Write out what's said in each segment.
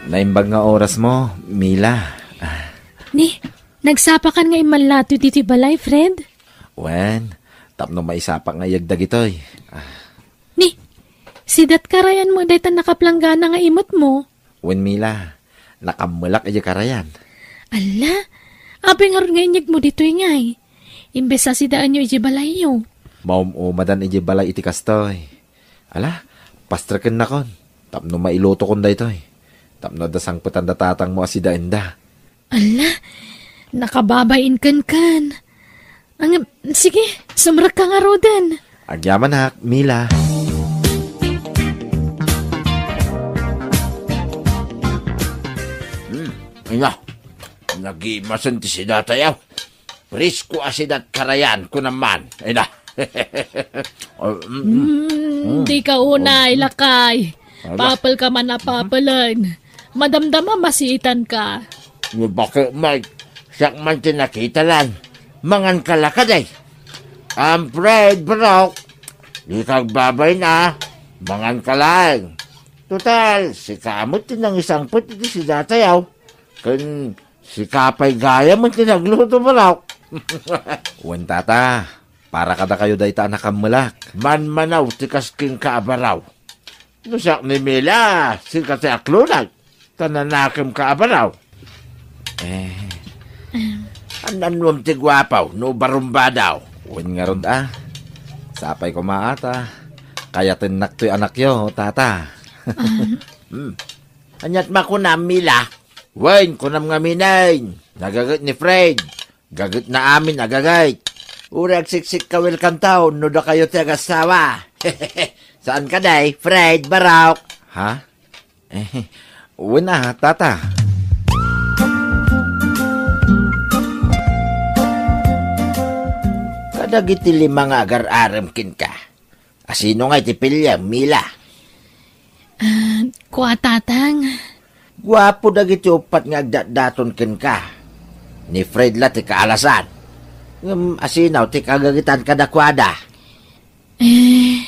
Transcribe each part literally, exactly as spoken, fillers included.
Naimbag nga oras mo, Mila. Ah. Ni, nagsapakan nga immallato ditoy balay, Fred? Wen, tapno maisapak nga iyag dagitoy. Ah. Ni, sidat karayan mo dayta nakaplanggana nga imut mo? Wen, Mila, nakammelak iti karayan. Alla, apay ngarud nga inyeg mo ditoy ngay? Imbes a sidaenyo iti balayyo. Maum-umadan iti balay iti kastoy. Ala, pastrekennakon, tapno mailutokon daytoy. Tapno adda sangpetan da tatangmo a sidaenda. Alla, nakababain kenken. Ang, sige, sumrekka ngaruden. Agyamanak, Mila. Hmm, ina, nagimasen ti sidatayo. Presko a sidat karayan, kunam man. Ay na. Oh, mm, mm. Mm, di ka unay, lakay. Ala. Papel ka man a papelen. Madamdama masiitan ka. No, bakit, Mike? Siak man ti nakita lan. Mangan ka la kadi. Am Fred, bro. Di ka agbabay na. Mangan ka lang. Total, sika met ti nangisangpet iti sidatayo. Ken sika pay gayam ti nagluto, bro. Wen, tata, para kadakayo dayta a nakammelak. Manmanaw ti kas kenka a baro. No siak ni Mila, sika ti aklonak. Ta nanakemka a baro. Eh. An-annuam ti guapaw no barumbadaw? Wen ngarud a. Sapay koma ata. Kayatennak toy anakyo, tata. Ah. Hmm. Aniat makunam, Mila? Wen, kunam ngamin, nagaget ni Fred. Gaget na amin a gaget. Uray agsiksikkawil kanto no dakayo ti agasawa. Saan kadi, Fred, barok? Ha? Eh, wen a, tata. Kadagiti lima nga agar-arem kenka, asino nga iti piliem, Mila? Ah, kua, tatang. Guapo dagiti uppat nga agdatdaton kenka. Ni Fred la ti kaalasan. Ngem asino ti kagagetan kadakuada? Eh.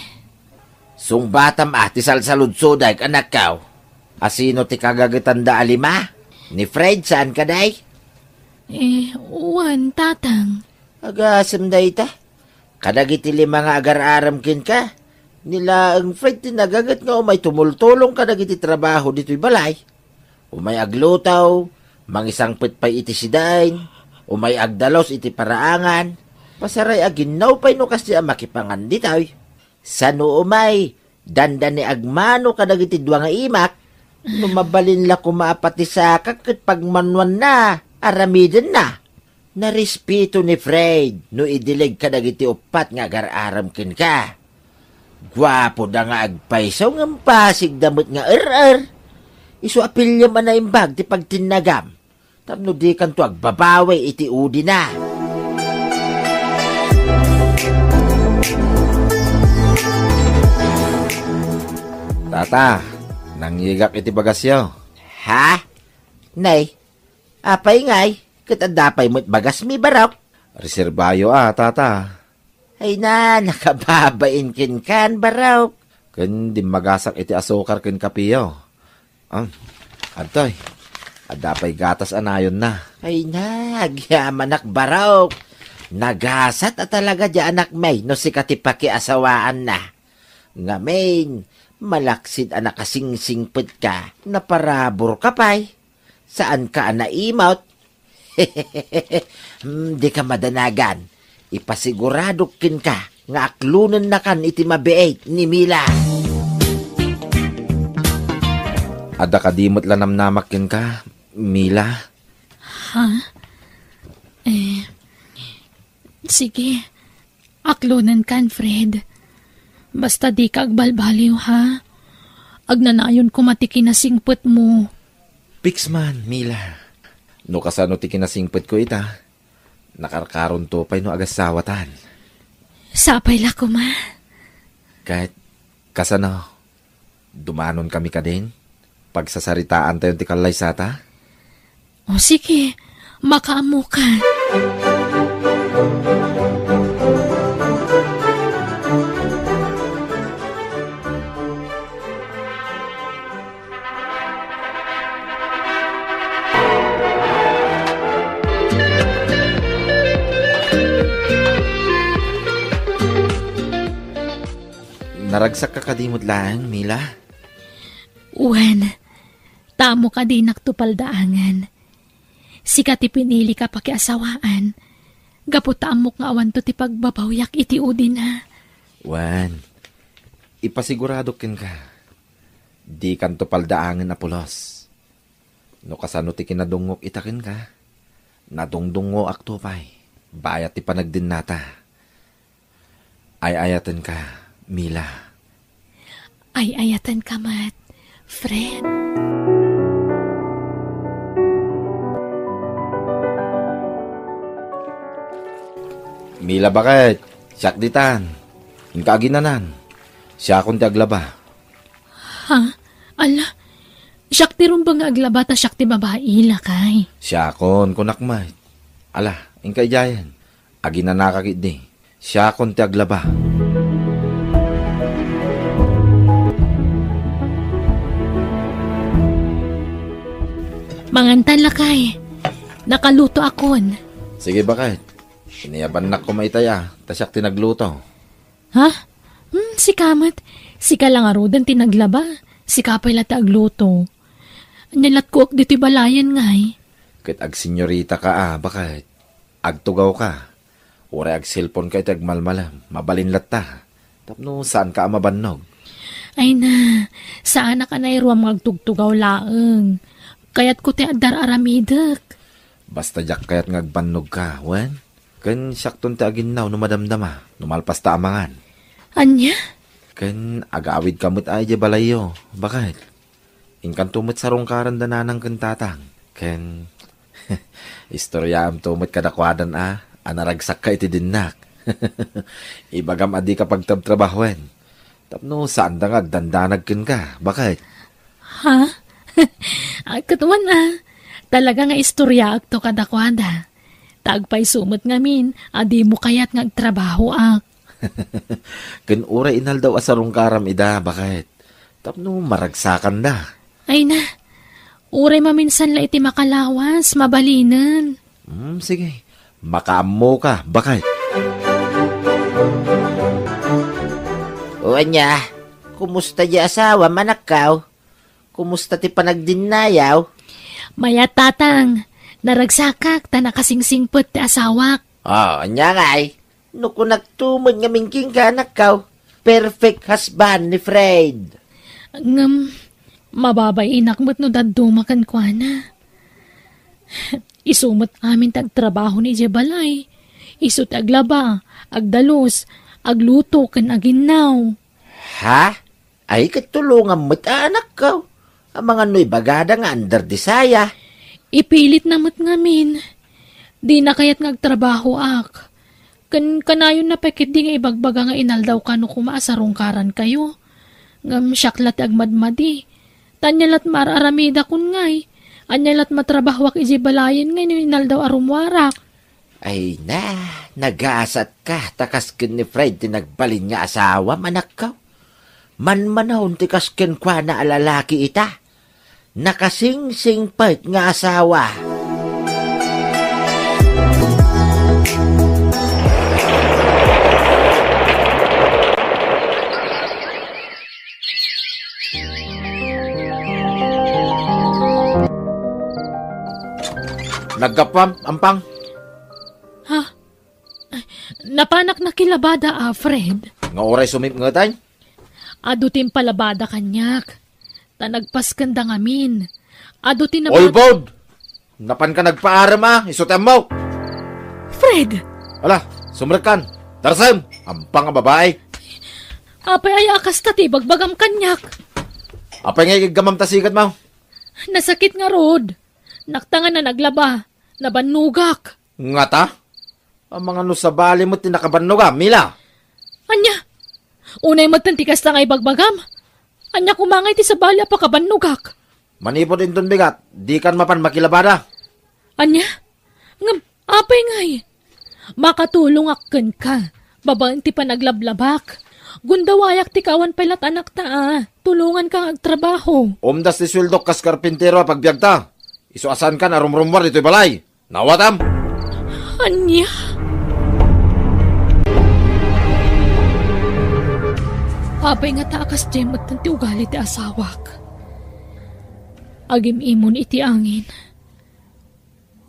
Sungbatam a ti salsaludsodek, anakko. Asino ti kagagetanda a lima? Ni Fred, saan kadi? Eh, wen, tatang. Agasem dayta. Kadagiti lima nga agar-arem kenka, ni laeng Fred ti nagaget nga umay tumultulong kadagiti trabaho ditoy balay. Umay agluto, mangisangpet pay iti sidaen, umay agdalus iti paraangan, pasaray a ginnaw pay no kasdi a makipangan ditoy. Sano umay, dandani agmano kadagiti dua nga imak, no mabalin la koma a patisakak ket pagmanuanna, aramidenna. Narespeto ni Fred no idileg kadagiti uppat nga agar-arem kenka. Guapoda nga agpayso ngem pasigda met nga er-er. Isu a piliem a naimbag ti pagtinnagam tapno dikanto agbabawi iti udina. Tata, nangyegak iti bagasyo. Ha? Nay, apay ngay, ket adda pay met bagasmi, barok? Reserbayo a, tata. Ay na, nakababain kenkan, barok. Ken dimmagasak iti asukar ken kapeyo. Ah, adtoy, adda pay gatas a nayonna. Ay na, agyamanak, barok. Nagasat a talaga di anakmi no sika ti pakiasawaanna. Ngamin, malaksid a nakasingsingpetka, naparaburka pay. Saanka a naimot? Hmm, dika madanagan. Ipasiguradok kenka nga aklonennakan iti mabiit ni Mila. Adda kadi met la namnamak kenka, Mila? Ha? Eh, sige. Aklonenkan, Fred. Basta dika agbalbaliw, ha? Agnanayon koma ti kinasingpetmo. Piks man, Mila. No kasano ti kinasingpetko ita, nakarkaronto pay no agasawatan. Sapay la koma. Ket kasano? Dumanonkami kadin? Pagsasaritaantayon ti kallaysata? O sige, makaammokan. Naragsakka kadi met laeng, Mila? Wen, ta ammok a dinakto paldaangen. Sika ti pinilika pakiasawaan. Gapu ta ammok nga awanto ti pagbabawiak iti udina. Wen, ipasiguradok kenka, dikanto paldaangen a pulos. No kasano ti kinadungngok ita kenka, nadungdungngoakto pay, bayat ti panagdennata. Ay-ayatenka, Mila. Ay-ayatenka met, Fred. Mila, baket? Siak ditan. Inka aginanan. Siakon ti aglaba. Ha? Ala, siak ti rumbeng nga aglaba ta siak ti babai, lakay. Siakon, kunak met. Ala, inka idiayen. Aginanaka ketdi. Siakon ti aglaba. Mangantan, lakay. Nakalutoakon. Sige, baket. Iniabannak koma itay a, ta siak ti nagluto. Ha? Hmm, sika met. Sika la ngaruden ti naglaba. Sika pay la ti agluto. Ania latkuak ditoy balayen ngay? Ket agsenyoritaka a, baket. Agtugawka. Uray agselponka iti agmalmalem. Mabalin latta. Tapno saanka a mabannog. Ay na, saanak a nairuam nga agtugtugaw laeng. Kayatko ti adda ar-aramidek. Basta diak kayat nga agbannogka, wen? Ken siakton ti aginnaw no madamdama, no malpasta a mangan. Ania? Ken agawidka met a idiay balayyo, baket? Inkanto met sarungkaran da nanang ken tatang. Ken istoriaamto met kadakuadan a, a naragsakka iti dinnak. Ibagam a dika pagtrabtrabahoen. Tapno saanda nga agdandanag kenka, baket? Ha? Ah, ket wen a, talaga nga istoriaakto kadakuada. Ta agpayso met ngamin a dimo kayat nga agtrabahoak. Ken uray inaldaw a sarungkaram ida, baket? Tapno maragsakanda. Ay na, uray maminsan la iti makalawas, mabalinen. Hmm, sige. Makaammoka, baket. O ania, kumusta di asawa, manakkaw? Kumusta ti panagdinnayaw? Mayat, tatang. Naragsakak ta nakasingsingpet ti asawak. O, ania ngay? No kunakto met ngamin kenka, anakkaw, perfect husband ni Fred. Ngem, mababainak met no dadduma kenkuana. Isu met amin ti agtrabaho idiay balay. Isu ti aglaba, agdalus, agluto, ken aginnaw. Ha? Ay, ket tulongam met a, anakkaw. Amangan no ibagada nga under desaya. Ipilitna met ngamin. Dina kayat nga agtrabahoak. Ken kanayonna pay ketdi nga ibagbaga nga inaldaw kano koma a sarungkarankayo. Ngem siak la ti agmadmadi. Ta ania la ti mar-aramidakon ngay? Ania la ti matrabahoak idiay balayen ngay no inaldaw a rummuarak? Ay na, nagasatka ta kas ken ni Fred ti nagbalin nga asawam, anakkaw. Manmanawon ti kas kenkuana a lalaki ita. Nakasingsingpet nga asawa. Naggapuam, Ampang? Ha? Napanak nakilabada, Alfred. Nga uray sumipngetan? Adu ti impalabada kaniak. Ta nagpaskenda ngamin. Adu ti nabag- Ulbod! Napanka nagpaarem a, isu ti ammok! Fred! Ala, sumrekkan! Tarsem! Ampang a babai! Apay aya a kasta ti ibagbagam kaniak? Apay nga igiggamam ta sikat mo? Nasakit ngarud. Naktangan a naglaba. Nabannogak. Ngata? Amangan no sabali met ti nakabannoga, Mila? Ania? Unay metten ti kasta nga ibagbagam? Ania koma ngay ti sabali a pakabannogak? Manipud inton bigat, dikan mapan makilabada. Ania? Ngem, apay ngay? Makatulongak kenka, babaen ti panaglablabak. Gundawayak ti kaawan pay lat anakta a. Tulonganka nga agtrabaho. Umdas ti sueldok kas karpintero a pagbiagta. Isu a saankan a rumrummuar ditoy balay. Nawatam! Ania? Apay ngata a kasdiay metten ti ugali ti asawak? Agim-imon iti angin.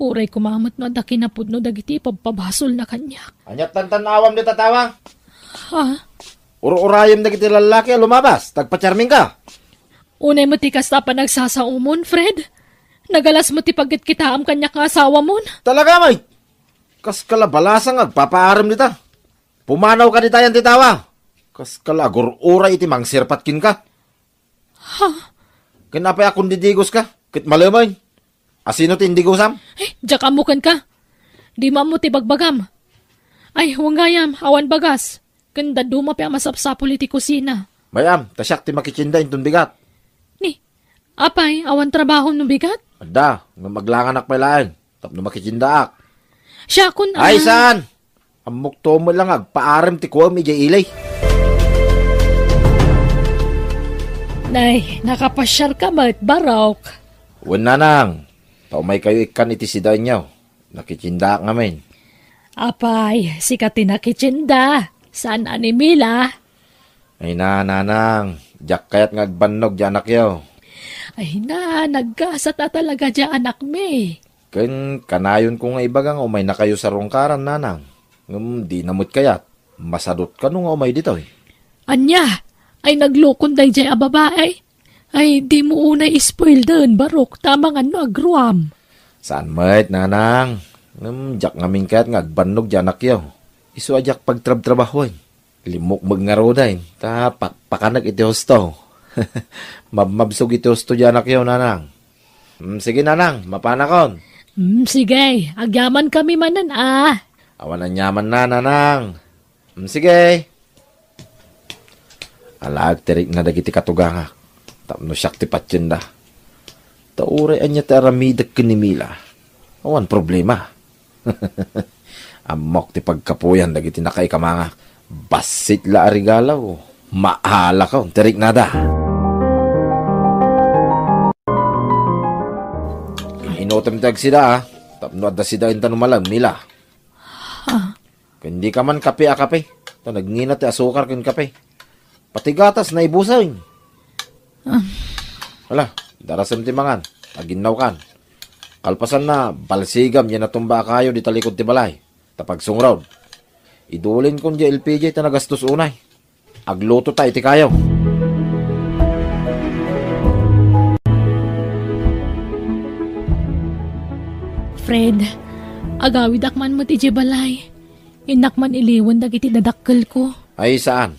Uray koma met no adda kinapudno dagiti ipabpabasolna kaniak. Ania't tantan-awam dita, tawa? Ha? Ur-urayem dagiti lallaki a lumabas, ta agpacharmingka. Unay met ti kasta a panagsasaomon, Fred. Nagalas met ti pagkitkitaam kaniak nga asawamon. Talaga, May? Kaskala balasa nga agpapaarem dita. Pumanawka dita, yan ti tawa. Kaskala agur-uray iti mangserpat kenka. Ha? Ken apay a kundidigoska ket malemeng? Asino ti indigosam? Eh, diak ammo kenka. Dimo ammo ti bagbagam. Ay, wen gayam, awan bagas. Ken dadduma pay a masapsapul iti kusina. Mayam, ta siak ti makitienda inton bigat. Ni, apay, awan trabahom no bigat? Adda, ngem aglanganak pay laeng tapno makitiendaak. Siakon, Ay, ah. Saan? Ammok to met lang agpaarem ti kuam idiay ili. Nay, nakapasiarka met, Barok. Wen, nanang, ta umaykayo ikkan iti sidaenyo. Nakitiendaak ngamin. Apay, sika ti nakitienda. Saan a ni Mila? Ay na, nanang, diak kayat nga agbannog diay anakyo. Ay na, naggasat a talaga diay anakmi. Ken kanayonko nga ibaga nga umaynakayo sarungkaran, nanang. Ngem dina met kayat. Masadutka no nga umay ditoy. Ania? Ay naglokon daydiay a babai? Ay, dimo unay ispoilden, Barok, ta amangan no agruam. Saan met, nanang. Ngem diak ngamin kayat nga agbannog diay anakyo. Isu a diak pagtrabtrabahoen. Limmukmeg ngaruden, ta pakpakanek iti husto. Mabmabsog iti husto diay anakyo, nanang. Mm, sige, nanang, mapanakon. Mm, sige, agyamankami manen, a. Awan aniamanna, nanang. Mm, sige. Ala, agtirikna dagiti katugangak tapno siak ti patienda. Ta uray ania ti aramidek ken ni Mila, awan problema. Ammok ti pagkapuyan dagiti nakaikamangak. Bassit la a regalo. Maalakon ti riknada. Inutem ti agsida, a. Tapno adda sidaenta no malem, Mila. Ha? Ken dika man kape a kape. Ta nagngina ti asukar ken kape. Pati gatas, naibuseng. Ah. Hala, darasem ti mangan. Aginnawkan. Kalpasanna, balsigam diay natumba a kayo dita likod ti balay. Ta pagsungrod, idulinkon diay L P G ta nagastos unay. Agluto ta iti kayo. Fred, agawidak man met idiay balay. Innak man iliwen dagiti dadakkelko. Ay, saan?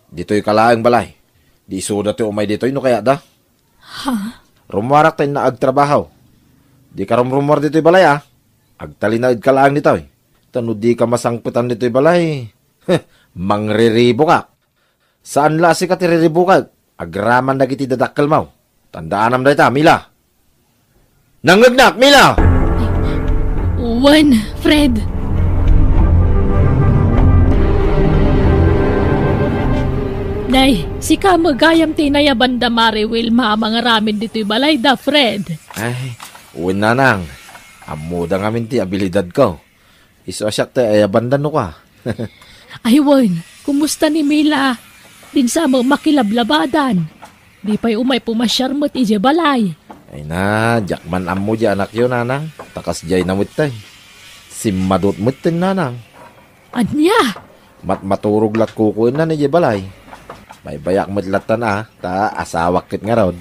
Ditoy ka laeng balay. Di isuda ti umay ditoy no kayatda. Ha? Rummuarak ta innak agtrabaho. Dika rumrummuar ditoy balay, a. Agtalinaedka laeng ditoy. Ta no dika masangpetan ditoy balay, heh, mangriribukak. Saan la a sika ti riribukek. Agraman dagiti dadakkelmo. Tandaanam dayta, Mila. Nangngegnak, Mila! Wen, Fred. Nay, sika met gayam ti inayabanda, Mare Wilma, a mangaramid ditoy balayda, Fred. Ay, wen, nanang. Ammoda ngamin ti abilidadko. Isu a siak ti ayabanda no kua. Ay wen, kumusta ni Mila? Dinsa met makilablabadan. Di pay umay pumasiar met idiay balay. Ay na, diak man ammo diay anakyo, nanang. Ta kasdiay na metten. Simmadut metten, nanang. Ania? Matmaturog lat kukuenna idiay balay. Baybayak met lattan a, ta asawak ket ngarud.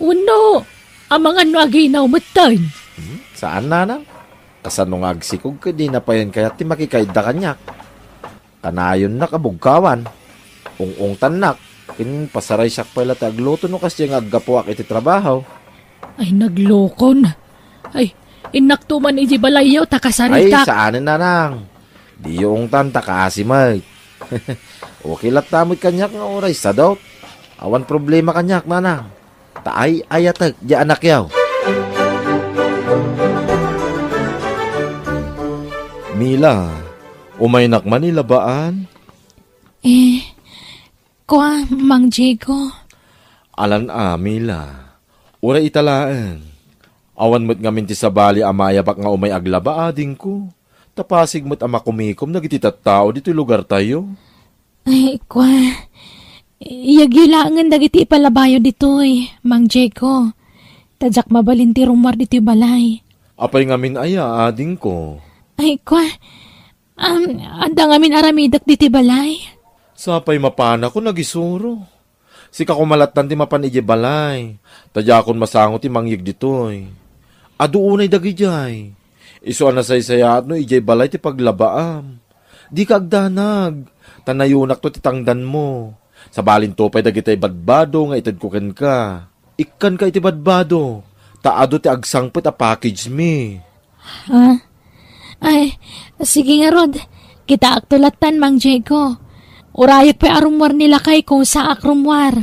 Wenno, amangan no aginaw metten. Hmm, saan, nanang? Kasano nga agsikog ket dina payen kayat ti makikaidda kaniak? Kanayonnak a bugkawan. Ung-ungtannak, ken pasaraysiak pay la ti agluto no kasdiay nga aggapuak iti trabaho. Ay, naglokon. Ay, innakto man idiay balayyo ta kasaritak. Ay, saanen, nanang. Diyo ungtan ta kaasi met. Okay latta met kaniak nga uray sadot. Awan problema kaniak, nanang. Ta ay-ayatek diay anakyo. Mila, umaynak man ilabaan? Eh, kua, Mang Diego. Alan a, Mila. Uray ita laeng. Awan met ngamin ti sabali a maayabak nga umay aglaba, adingko. Ta pasig met a makumikom dagiti tattao ditoy lugartayo. Ay, kua, Iyegyo laengen dagiti ipalabayo ditoy, Mang Jeko. Ta diak mabalin ti rummuar ditoy balay. Apay ngamin aya, adingko? Ay, kwa, um, adda ngamin aramidek ditoy balay. Sapay mapanakon agisuro. Sika koma lattan ti mapan idiay balay, ta diakon masango ti mangyeg ditoy. Adu unay dagidiay. Isu a nasaysayaat no idiay balay ti paglabaam. Dika agdanag, ta nayunakto ti tangdanmo. Sabalinto pay dagiti badbado nga itedko kenka. Ikkanka iti badbado, ta adu ti agsangpet a package mi. Ha? Ay, sige ngarud. Kitaakto lattan, Mang Jeko. Urayek pay a rummuar ni lakayko, saak rummuar.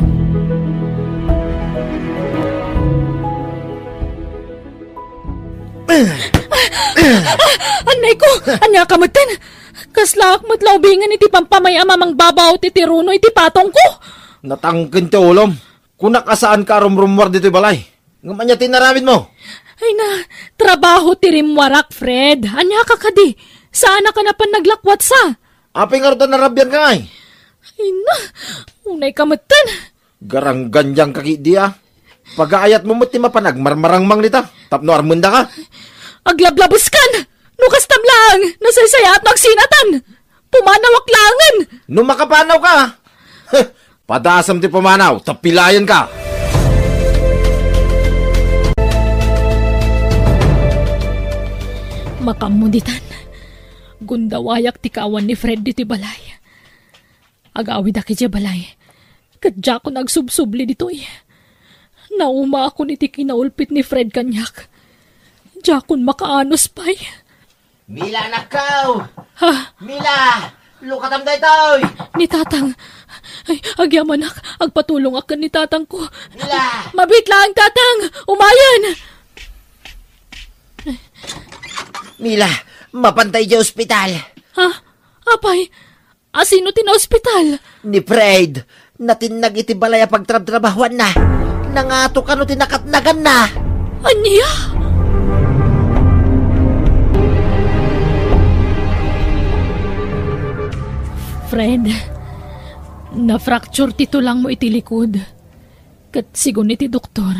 Annay ko, ania ka metten? Kaslaak met la ubingen iti pampamay a mamangbabaw ti tiruno iti patongko. Natangken ti ulom. Kunak a saanka a rumrummuar ditoy balay. Ngem ania ti inaramidmo? Ay na, trabaho ti rimmuarak, Fred. Ania ka kadi? Saan a ka napan naglakwatsa? Apay ngarud a narabianka, ay? Ay na, unay ka metten. Garanggandiang ka kidi, a. Pagaayatmo met ti mapan agmarmarangmang dita, tapno armendaka. Aglablabeskan! No kastam laeng, nasaysayaat no agsinatan! Pumanawak laengen! No makapanawka, padasem ti pumanaw, ta pilaenka! Makaammo ditan, gundawayak ti kaawan ni Fred ditoy balay. Agawidak idiay balay, ket diakon agsubsubli ditoy. Naumaakon iti kinaulpit ni Fred kaniak. Diakon makaanus pay. Mila, anakko! Ha? Mila! Lukatam daytoy! Ni Tatang. Ay, agyamanak, agpatulongak ken ni Tatangko. Mila! Mabiit laeng, Tatang! Umayen! Mila, mapanta idiay ospital. Ha? Apay, a sino ti naospital? Ni Fred. Natinnag iti balay a pagtrabtrabahuanna. Nangato kano ti nakatnaganna. Ania? Fred, na-fracture ti tulangmo iti likod. Ket sigun iti doktor,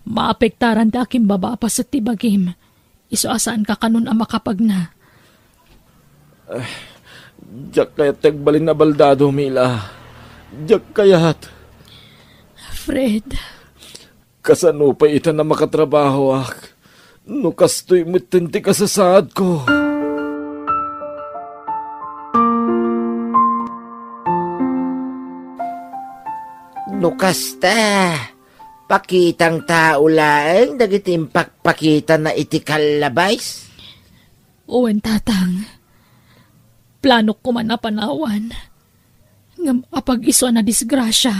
maapektaran ti akimbaba a paset ti bagim. Isu a saanka kanon a makapagna. Ah, diak kayat ti agbalin a baldado, Mila. Diak kayat. Fred. Kasano pay ita a makatrabahoak no kastoy metten ti kasasaadko? No kasta, pakitang tao laeng dagiti impakpakitana iti kallabais? Wen, Tatang. Planok koman a panawan. Ngem apag-isu a nadisgrasia.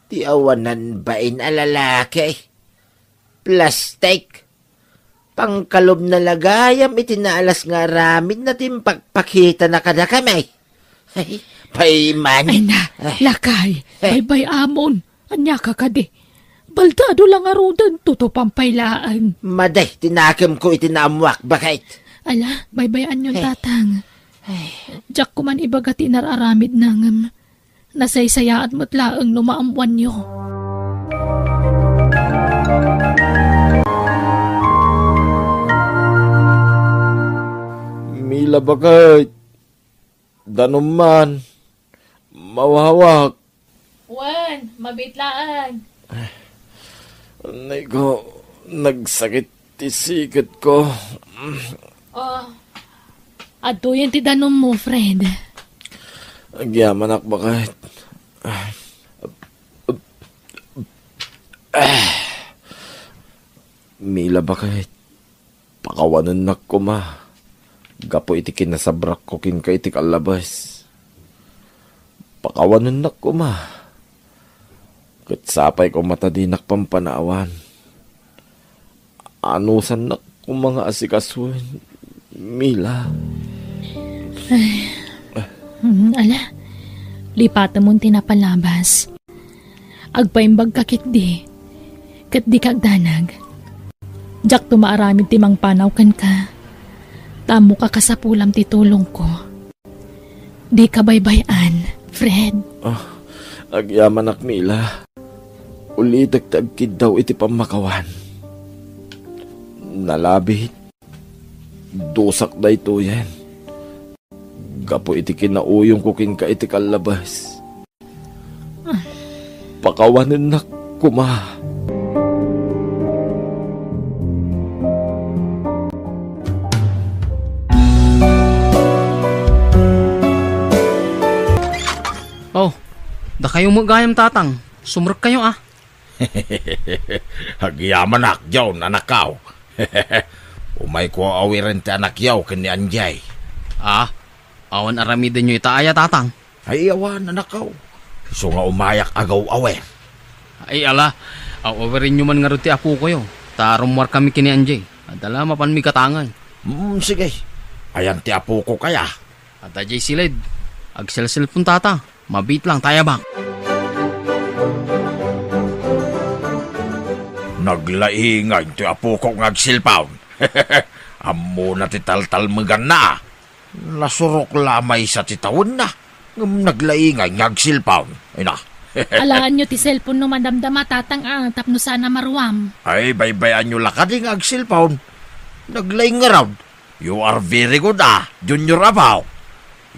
Ti awanan bain a lalaki. Plastik. Pangkalubna la gayam iti naalas nga aramidna ti impakpakitana kadakami. Ay, paiman. Ay na, ay, lakay, ay, baybay-amon. Ania ka kadi? Baldado la ngaruden, tutupan pay laeng. Madi ti nakemko iti naammoak, baket. Ala, baybay-anyon, ay, Tatang. Ay. Diak koman ibaga ti inar-aramidna ngem nasaysayaat met laeng no maammoanyo. Mila, baket. Danum man, mawawak. Wen, mabiit laeng. Nay ko, nagsakit ti siketko. Oh, adtoyen ti danummo, Fred. Agyamanak, baket. Mila, baket. Pakawanennak koma gapu iti kinasabrakko kenka iti kallabes. Pakawanennak koma. Ket sapay koma ta dinak pampanawan. Anusannak koma nga asikasuen, Mila. Ay, mm, ala, lipatemon ti napalabas. Agpaimbagka ketdi, ket dika agdanag. Diakto maaramid ti mangpanaw kenka. Ta ammok a kasapulam ti tulongko. Dika baybay-an, Fred. Ah, agyamanak, Mila. Ulitek ti agkiddaw iti pammakawan. Nalabit. Dusak daytoyen. Gapu iti kinauyongko kenka iti kallabes. Pakawanennak koma. Oh, dakayo met gayam, Tatang. Sumrekkayo, a. Agyamanak, John, anakko. Umayko awiren ti anakyo ken ni Anjay. Ah, awan aramidenyo ita aya, Tatang? Ay, awan, anakko. Isu nga umayak agaw-awer. Ay, ala, aw-awirenyo man ngarud ti apokoyo, ta rummuarkami ken ni Anjay. Adda la mapanmi gatangay. Hmm, sige. Ayan ti apoko kaya? Adda jay siled. Agselselpon, Tata. Mabiit lang ta ayabak. Naglaingay ti apoko nga agselpon. Ammona ti taltalmeganna. Nasurok la a maysa ti tawenna, ngem naglaingay nga agselpon. Ay na. Alaanyo ti selpon no madamdama, Tatang, a, tapno saan a maruam. Ay, baybay-anyo la kadi nga agselpon. Naglaing ngarud. You are very good, a, Junior, apo.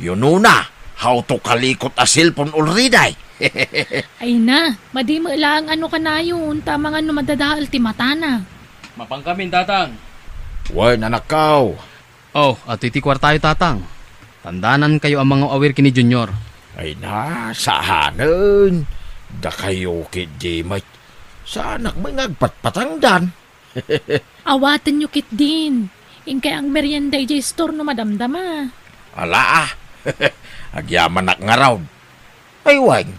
You know na how to kalikot a cellphone already. Ay na, madi met laeng no kanayon, ta amangan no madadael ti matana. Mapankamin, Tatang. Wen, anakko. Oh, adtoy ti kuartayo, Tatang. Tandanankayo a mangaw-awir ken ni Junior. Ay na, saanen. Dakayo ketdi met. Saanak met nga agpatpatangdan. Awatenyo ketdin. Inkay agmerienda idiay store no madamdama. Ala, a. Agyamanak ngarud. Ay wen,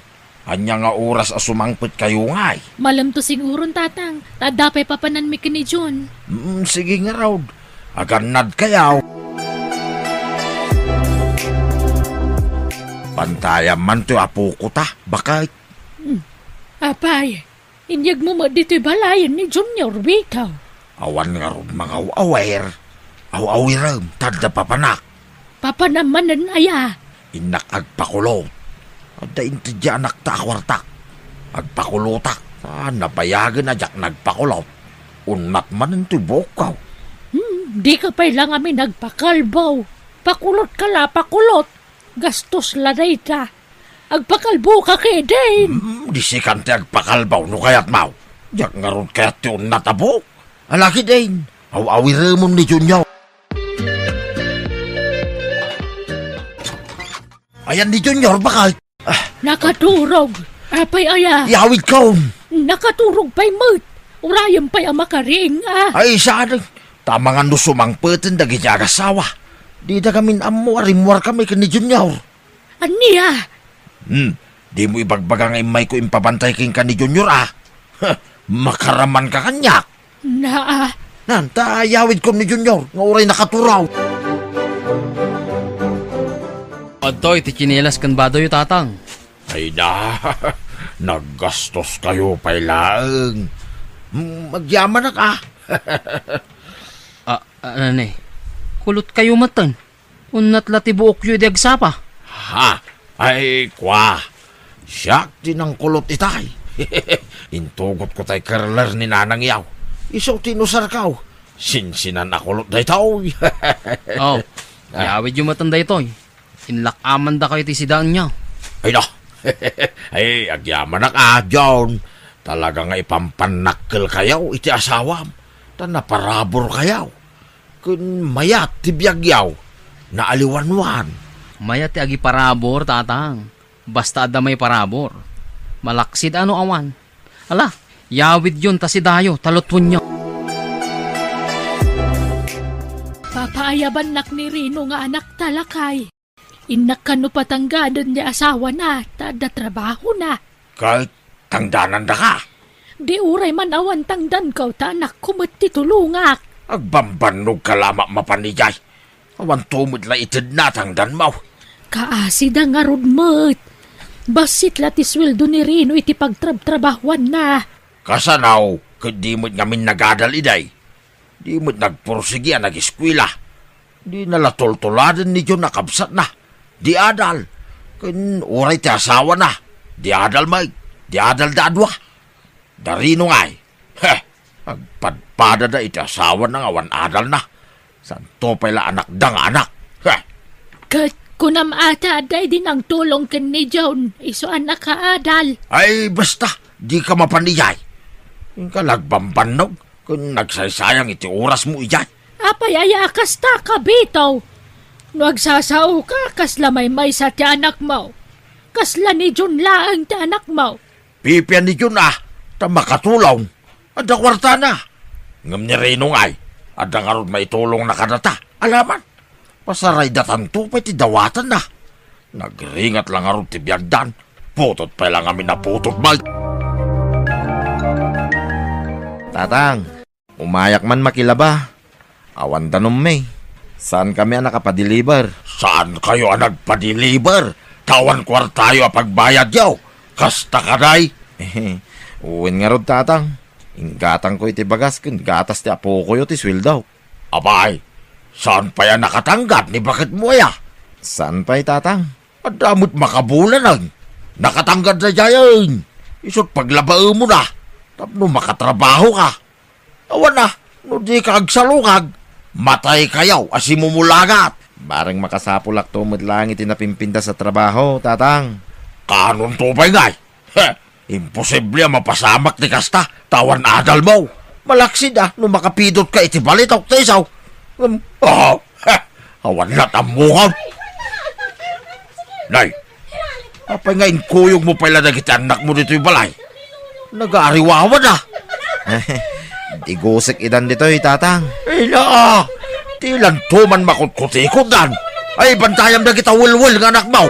ania nga oras a sumangpetkayo ngay? Malemto siguron, Tatang, ta adda pay papananmi ken ni Jun. Mm, sige ngarud. Agannadkayo. Bantayan man toy apoko ta, baket. Hmm. Apay, inyegmo met ditoy balayen ni Junior, Vito. Awan ngarud mangaw-awir. Aw-awirem, ta adda papanak. Papanam manen aya? Innak agpakulot. Adda inted ti anakta a kuartak. Agpakulotak, ta nabayagen a diak nagpakulot. Unnat manen toy buokko. Hmm, dika pay la ngamin agpakalbo. Pakulotka la, pakulot. Gastos la dayta. Agpakalboka ketdin. Hmm, di sikan ti agpakalbo no kayatmo. Diak ngarud kayat ti unnat a buok. Ala ketdin, aw-awiremon ni Junior. Ayan ni Junior, baket. Ah. Nakaturog. Apay aya? Yawidkon. Nakaturog pay met. Urayem pay a makariing, a. Ay, saan? Ta amangan no sumangpeten dagiti agassawa. Dida ngamin ammo a rimmuarkami ken ni Junior. Ania? Hmm, dimo ibagbaga nga immayko impabantay kenka ni Junior, a? Huh, makaramanka kaniak. Naa. Nan, ta yawidkon ni Junior nga uray nakaturog. Adtoy ti tsinelas ken badoyo, Tatang. Ay na, naggastoskayo pay laeng. Hmm, agyamanak, a. Ah, ah, ne, kulotkayo metten. Unnat la ti buokyo idi agsapa. Ha? Ay, kua. Siak ti nangkulot itay. Intugotko tay curler ni nanangyo. Isu ti inusarko. Sinsinan a kulot daytoy. Oh, ah, yawidyo metten daytoy. Inlak-amandakayo ti sidaenyo. Ay na. Ay, agyamanak a, John. Talaga nga ipampannakkelkayo iti asawam. Ta naparaborkayo. Ken mayat ti biagyo, naaliwanwan. Mayat ti agiparabur, Tatang. Basta adda maiparabur. Malaksid a no awan. Ala, yawidyon ta sidayo, ta lutwenyo. Papaayabannak ni Rino nga anakta, lakay. Innak kano patanggaden ti asawana, ta adda trabahona. Ket tangdanandaka? Di uray man awan tangdanko, ta anakko met ti tulongak. Agbambannogka la a mapmapan idiay. Awanto met la itedna a tangdanmo. Kaasida ngarud met. Bassit la ti sueldo ni Rino iti pagtrabtrabahuanna. Kasano ket di met ngamin nagadal idiay? Di met nagpursigi a nageskuela. Dina la tultuladen ni John a kabsatna. Di adal. Ken uray ti asawana, di adal met, di adalda a dua. Da Rino ngay, he, agpadpadada iti asawana nga awan adalna. Santo pay la anakda nga anak. He. Ket kunam a ta adda idi nangtulong ken ni John, isu a nakaadal. Ay, basta, dika mapan idiay. Inka nagbambannog, ken nagsaysayang iti orasmo idiay. Apay aya a kasta, kabitaw? No agsasaoka, kasla maymaysa ti anakmo. Kasla ni John laeng ti anakmo. Pipian ni John a, ta makatulong. Adda kuartana. Ngem ni Rino ngay, adda ngarud maitulongna kadata. Alaman, pasaraydatanto pay ti dawatanna. Nagringat la ngarud ti biagdan. Putot pay la ngamin a putot met. Tatang, umayak man makilaba. Awan danummi. Saankami a nakapadeliver. Saankayo a nagpadeliver? Ta awan kuartayo a pagbayadyo. Kasta kadi? Wen ngarud, Tatang. Inggatangko iti bagas ken gatas ti apokoyo ti sueldo. Apay, saan pay a nakatanggad ni baketmo aya? Saan pay, Tatang? Adda met makabulanen. Nakatanggad daydiayen. Isu't paglabaemon a tapno makatrabahoka. Awan a, no dika agsalungag, mataykayo a simumulagat. Bareng makasapulakto met laeng iti napimpintas a trabaho, Tatang. Kaanonto pay ngay? He, imposible a mapasamak ti kasta, ta awan adalmo. Malaksid a no makapidotka iti balitok ti isu. Ngem, oh, he, awan lat' ammoka. Nay, apay nga inkuyogmo pay la dagiti annakmo ditoy balay? Nagaariwawa da. Digusek idan ditoy, Tatang. Ina, ti lanto man makutkutikotdan. Ay, bantayam dagita welwel nga annakmo.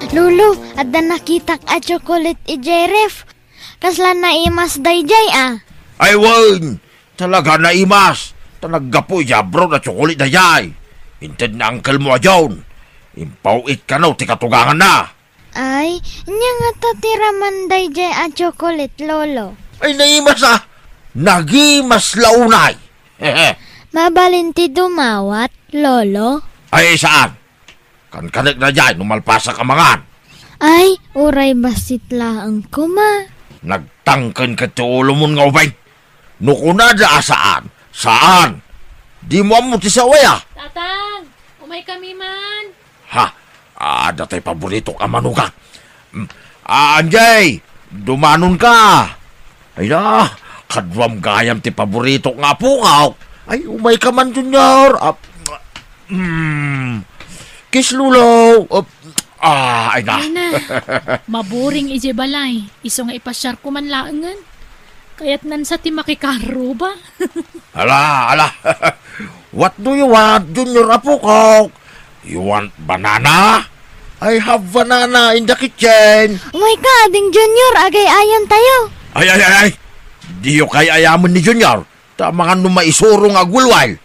Lolo, adda nakitak a chocolate idiay ref. Kasla naimas daydiay a. Ay, wen, talaga naimas. Ta naggapu idiay abroad a chocolate daydiay. Inted ni uncle mo a John. Impaw-it kano ti katuganganna. Ay, ania ngata ti raman daydiay a chocolate, Lolo? Ay, naimas a. Nagimas la unay. Mabalin ti dumawat, Lolo? Ay, saan? Kankanek daydiay no malpasak a mangan. Ay, uray bassit laeng koma. Nagtangken ket ti ulomon nga ubing. No kunada a saan, saan. Dimo ammo ti sao aya. Tatang, umaykami man. Ha? Adda tay paboritok a manugak. Mm. Ah, Anjay, dumanonka. Ay na, kaduam gayam ti paboritok nga apokak. Ay, umayka man, Junior. Ah, mm. Kiss, Lolo. Ah, ah, ay na. Ay na. Maburing idiay balay. Isu nga ipasiarko man laengen. Kayatnan sa ti makikarro ba? Ala, ala. What do you want, Junior apokak? You want banana? I have banana in the kitchen. Umayka, Ading Junior, agay-ayam tayo. Ay, ay, ay, ay. Diyo kay-ayamen ni Junior. Ta amangan no maisurong nga agwelwel.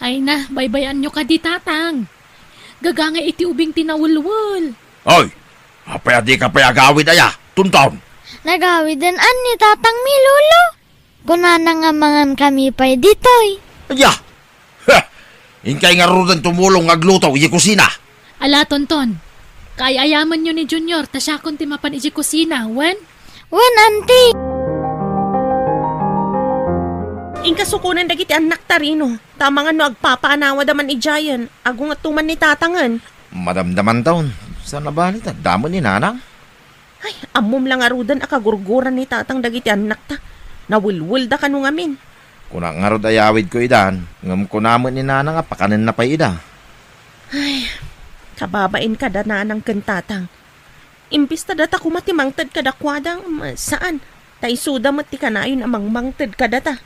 Ay na, baybay-anyo kadi, Tatang. Gagangay iti ubing ti nawelwel. Oy, apay a dika pay agawid aya, Tonton? Nagawiden ni Tatang mi, Lolo. Kunana nga mangan kami pay ditoy. Aya! Heh! Inkay ngaruden tumulong nga agluto iti kusina. Ala, Tonton. Kaay-ayamenyo ni Junior, ta siakon ti mapan iti kusina, wen? Wen, Auntie. Inka sukonen dagiti annakta, Rino, ta amangan no agpapaanawada man idiayen, agungetto man ni Tatangen. Madamdamanton, saan a bali ta, damo ni Nanang? Ay, ammom la ngaruden a kagurguran ni Tatang dagiti annakta. Nawelwelda kano ngamin. Kunak ngarud a yawidko idan, ngem kuna met ni Nanang a pakanenna pay ida. Ay, kababain kada Nanang ken Tatang. Imbes ta data koma ti mangted kadakuada, ngem saan. Ta isuda met ti kanayon a mangmangted kadata.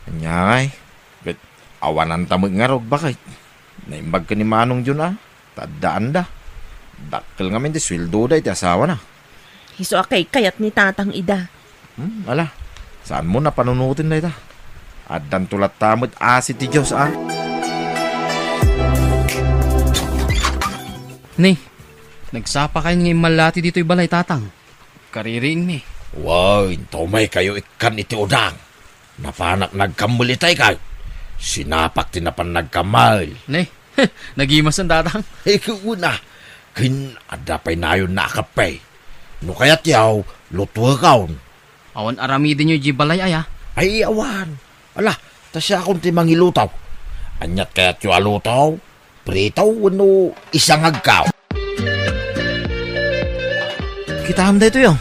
Ania ngay, ket awananta met ngarud, baket. Naimbag ken ni Manong Jun a, ta addaanda. Dakkel ngamin ti sueldoda iti asawana. Isu a kaykayat ni Tatang ida. Hmm, ala, saanmo a panunoten dayta? Addanto latta met asi ti Dios a. Ni, nagsapakayon nga immallati ditoy balay, Tatang. Kaririingmi. Wow, intomaykayo ikkan iti udang. Napanak nagkammel itay kay. Sinapak ti napan nagkammel. Ne, Nagimasen, Tatang. Ay, kuna. Ken adda pay nayonna a kape. No kayatyo, lutuekon. Awan aramidenyo idiay balay aya? Ay, awan. Ala, ta siakon ti mangiluto. Aniat kayatyo a luto? Prito wenno isangagko? Kitaem daytoy, oh.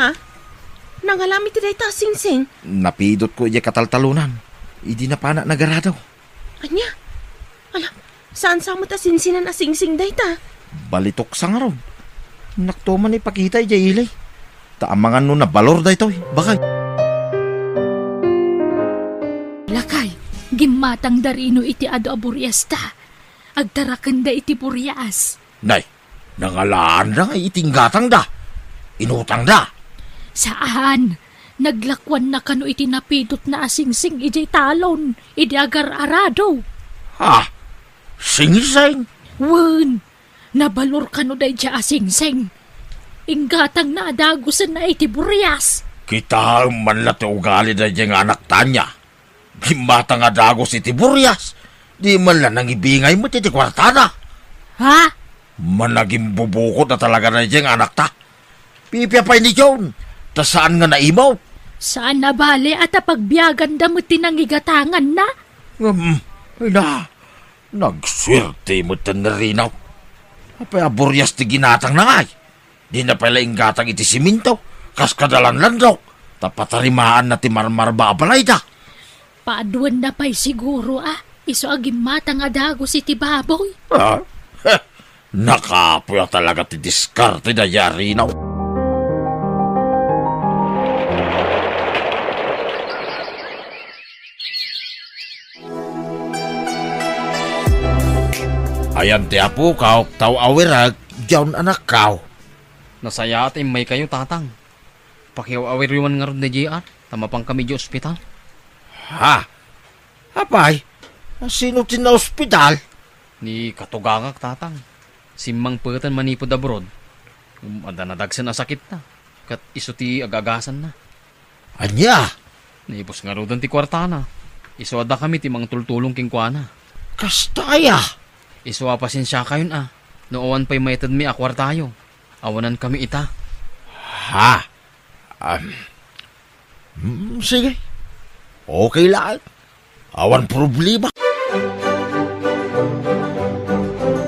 Ha? Nangalam iti dayta a singsing? Napidotko idiay kataltalonan. Idi napanak nagarado. Ania? Ala, saan sa met a sinsinan a singsing dayta? Balitok sa ngarud. Nakto man ipakita idiay ili. Ta amangan no nabalor daytoy, bakay. Lakay, gimmatangda rino iti adu a buriasta. Agtarakenda iti burias. Nay, nangalaanda nga iti inggatangda. Inutangda. Saan. Naglakuanna kano iti napidotna a singsing idiay talon, idi agar-arado. Ha? Singsing? Wen, nabalor kano daydiay a singsing. Inggatangna a dagusenna iti burias. Kitaem man la ti ugali daydiay nga anakta ania. Gimmatang a dagus iti burias. Di man la nangibingay met iti kuartana. Ha? Managimbubukod a talaga daydiay nga anakta. Pipiapay ni John, ta saan nga naimot. Saan a bale a ta pagbiaganda met ti nangigatanganna? Ngem, ina, nagsuerte met ni Rino. Apay a burias ti ginatangna ngay? Dina pay la inggatang iti siminto, kas kada lanlandok, ta patarimaanna ti marmarba a balayda. Paaduenna pay siguro a isu a gimmatang a dagus iti baboy. Ah, nakapuy a talaga ti diskarte daydiay a Rino. Ayan ti apokaw, ta aw-awirek, John, anakkaw. Nasayaat a immaykayo, Tatang. Pakiaw-awiryo man ngarud ni J R, ta mapankami idiay ospital. Ha? Apay? Sino ti naospital? Ni katugangak, Tatang. Simmangpeten manipud abroad. Ngem adda nadagsen a sakitna, ket isu ti agagasanna. Ania? Naibus ngaruden ti kuartana. Isu a dakami ti mangtultulong kenkuana. Kasta aya? Isu a pasensiakayon a, no awan pay maitedmi a kuartayo. Awanankami ita. Ha? Um, mm, sige. Okay laeng. Awan problema.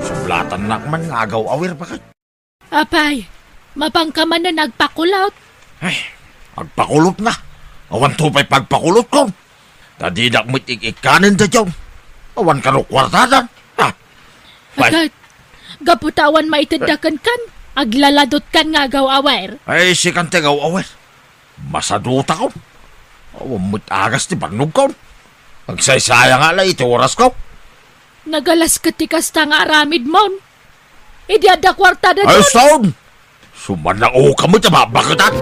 Sublatannak man nga agaw-awir, bakit? Apay, mapanka manen agpakulot? Ay, agpakulot na. Awan to pay pagpakulot ko. Ta dinak met ik-ikkanen daydiay. Awan kano kuartadan. Ha? Ay. Agay, gapu ta awan maitedda kenkan, aglaladotkan nga agaw-awir. Ay, sikan ti agaw-awir. Masadutakon. Awan met agas ti bannogkon. Agsaysayangak la iti orasko. Nagalas ket ti kasta nga aramidmon. Idi adda kuartada, Ay, John. Son! Sumannang uka met a babaketan.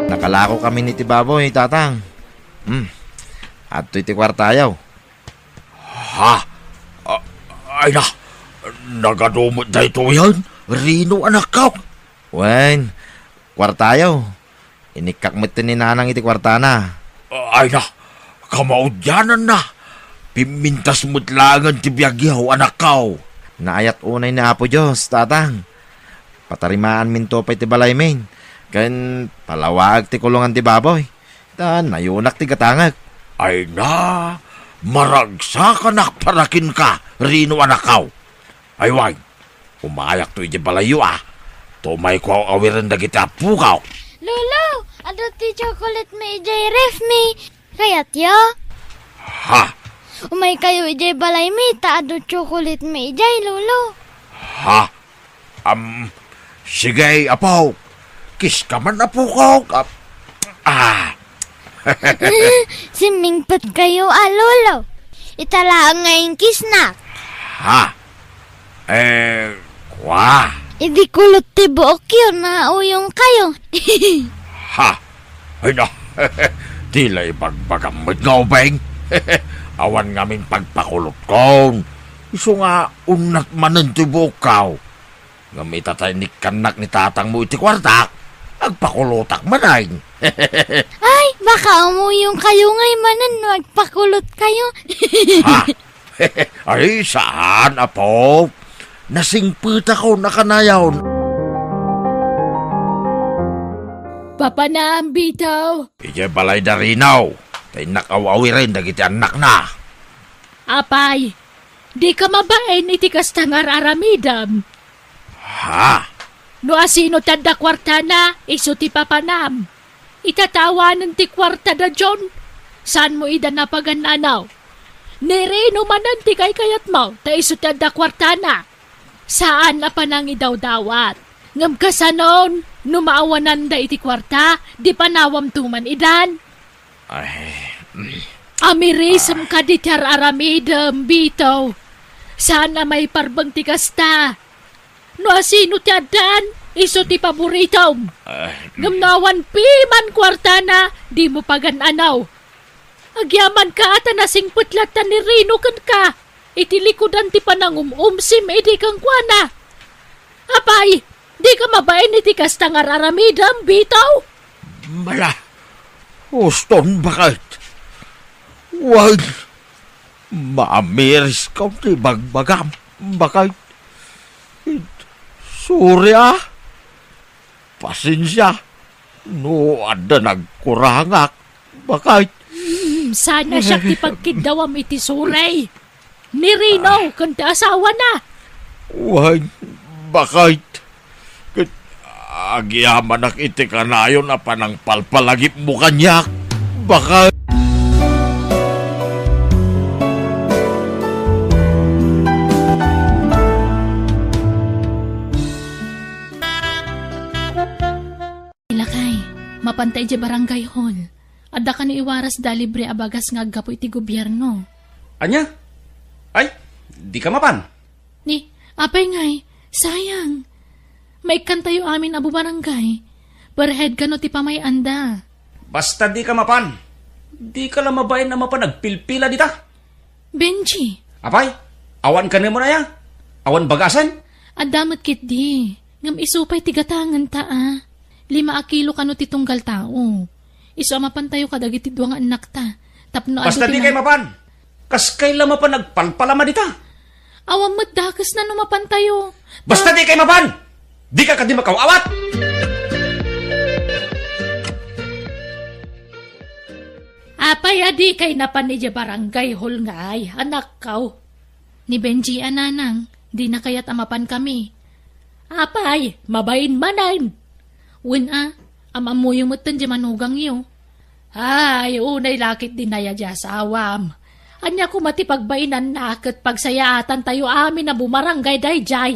Nakalako kami ni ti baboy, Tatang. Hmm. Adtoy ti kuartayo. Ha? A-, ay na, nagadu met daytoyen, Rino, anakko. Wen, kuartayo. Inikkak met ni Nanang iti kuartana. Ay na, kamaudiananna. Pimmintas met laengen ti biagyo, anakko. Naayat unay ni Apo Dios, Tatang. Patarimaanminto pay ti balaymin, ken palawaek ti kulongan ti baboy. Ta nayunak ti gatangek. Ay na, maragsakanak para kenka, Rino, anakko. Ay wen, umayakto idiay balayyo a. Tumayko aw-awiren dagiti appokaw. Lolo, adu ti chocolate mi idiay ref mi. Kayatyo? Ha? Umaykayo idiay balaymi ta adu chocolate mi idiay, Lolo. Ha? Am, sige, apo. Kiska man, apokok. Ah. Ah. Simmingpetkayo a, Lolo. Ita laeng nga inkisnak. Ha? Eh, kua? Idi kulot ti buokyo, nauyongkayo. Ha? Ay na, ti la ibagbagam met nga ubing. Awan ngamin pagpakulotkon. Isu nga, unat manen ti buokkaw. Ngem ita ta inikkannak ni tatangmo iti kuartak, agpakulotak manen. Ay, Baka umuyong kayo ngay manen no agpakulot kayo. Ha? Ay, saan, apo. Nasingpetakon a kanayon. Papanam, Bitaw. Idiay balay da Rino. Ta innak aw-awiren dagiti annakna. Apay, dika mabain iti kasta nga ar-aramidem. Ha? No asino ti adda kuartana, isu ti papanam. Ita ta awanen ti kuarta da John, saanmo ida napagan-anaw. Ni Rino manen ti kaykayatmo, ta isu ti adda kuartana. Saan a panangidawdawat. Ngem kasanon, no maawananda iti kuarta, di panawamto man idan. Ay, mm. Amirisem Ah. kadi ti ar-aramidem, Bitaw. Saan a maiparbeng ti kasta. No asino ti addaan, isu ti paboritom. Ah. Ngem no awan piman kuartana, dimo pagan-anaw. Agyamanka a ta nasingpet latta ni Rino kenka iti likudan ti panangum-umsim idi kenkuana. Apay, dika mabain iti kasta nga ar-aramidem, Bitaw? Mala, uston, baket. Wen, maamiris ka ti bagbagam, baket. Sorry, a. Pasensia no adda nagkurangak, baket. Hmm, sana siak ti pagkiddawam iti sorry. Ni Rino, Ah. ken ti asawana. Wen, baket. Ket agyamanak iti kanayon a panangpalpalagipmo kaniak, baket. Lakay, mapanta idiay barangay hall. Adda kano iwaras da libre a bagas nga aggapu iti gobierno. Ania? Ay, dika mapan? Ni, apay ngay, sayang. Maikkantayo amin a bubarangay. Perhead kano ti pamay-anda. Basta dika mapan. Dika la mabain a mapan agpilpila dita. Benji. Apay, awan kanemon aya? Awan bagasen? Adda met ketdi. Ngem isu pay ti gatangenta a. Lima a kilo kano ti tunggal tao. Isu a mapantayo kadagiti dua nga annakta. Tapno adu Basta ti dikay ma- mapan. Kaskay la mapan agpalpalama dita. Awan met dakesna no mapantayo. Basta dikay mapan! Dika kadi makaw-awat! Apay a dikay napan idiay barangay hall ngay, anakko? Ni Benji a nanang, dina kayat a mapankami. Apay, mabain manen. Wen a, am-ammoyo metten diay manugangyo. Ay, unay la ketdi naya diay asawam. Ania koma ti pagbainanna ket pagsayaatantayo amin a bumarangay daydiay?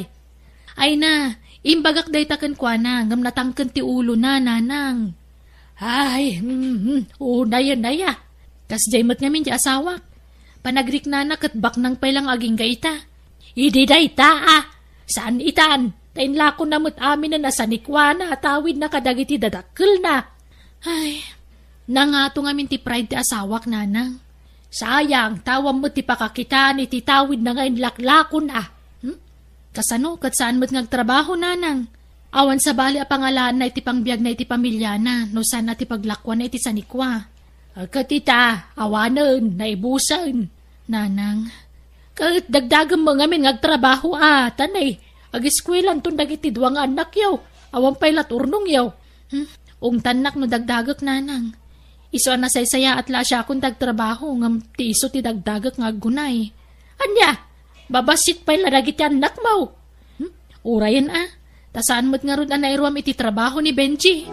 Ay na, imbagak dayta kenkuana, ngem natangken ti ulona, nanang. Ay, mm, mm, unayen aya. Kasdiay met ngamin diay asawak. Panagriknana ket baknang pay la nga agingga ita. Idi dayta a, saan itan, ta inlakonna met aminen a sanikuana a tawidna kadagiti dadakkelna. Ay, nangato ngamin ti pride ti asawak, nanang. Sayang, ta awan met ti pakakitaan iti tawidna nga inlaklakon a. Hmm? Kasano ket saan met nga agtrabaho, nanang? Awan sabali a pangalaanna iti pangbiagna iti pamiliana no saan a ti paglakuanna iti sanikua. Ket ita, awanen, naibusen, nanang. Ket dagdagem met ngamin nga agtrabaho a, ta nay, agiskuelanton dagiti dua nga annakyo, awan pay la turnongyo. Hmm? Ungtannak no dagdagek, nanang. Isu a nasaysayaat la a siakon ti agtrabaho, ngem ti isu ti dagdagek nga aggunay. Ania? Babassit pay la dagiti annakmo. Hmm? Urayen a, ta saan met ngarud a nairuam iti trabaho ni Benji.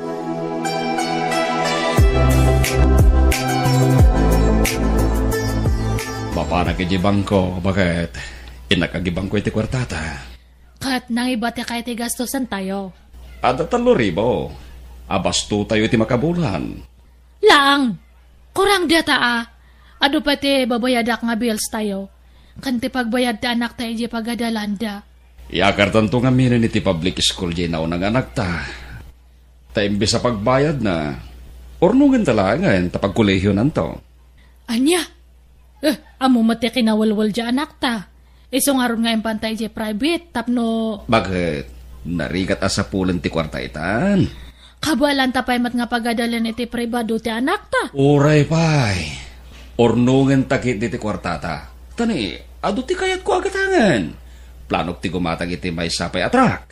Mapanak idiay bangko, baket? Innak agibangko iti kuartata. Ket nangibatika iti gastosantayo. Adda tallo ribu. Abastotayo iti makabulan. Laang, kurang dayta a. Adu pay ti babayadak nga bills tayo, ken ti pagbayad ti anakta idiay pagadalanda. Iyakartanto ngaminen iti public school diay nauna nga anakta. Ta imbes a pagbayadna, urnongenta laengen ta pagkolehionanto. Ania? Eh, ammo met ti kinawelwel diay anakta. Isu ngarud nga impanta idiay private tapno Baket, narigat a sapulen ti kuarta itan. Kabaelanta pay met nga pagadalen iti pribado ti anakta. Uray pay. Urnongenta ketdi ti kuartata. Ta ni, adu ti kayatko a gatangen. Planok ti gumatang iti maysa pay a truck.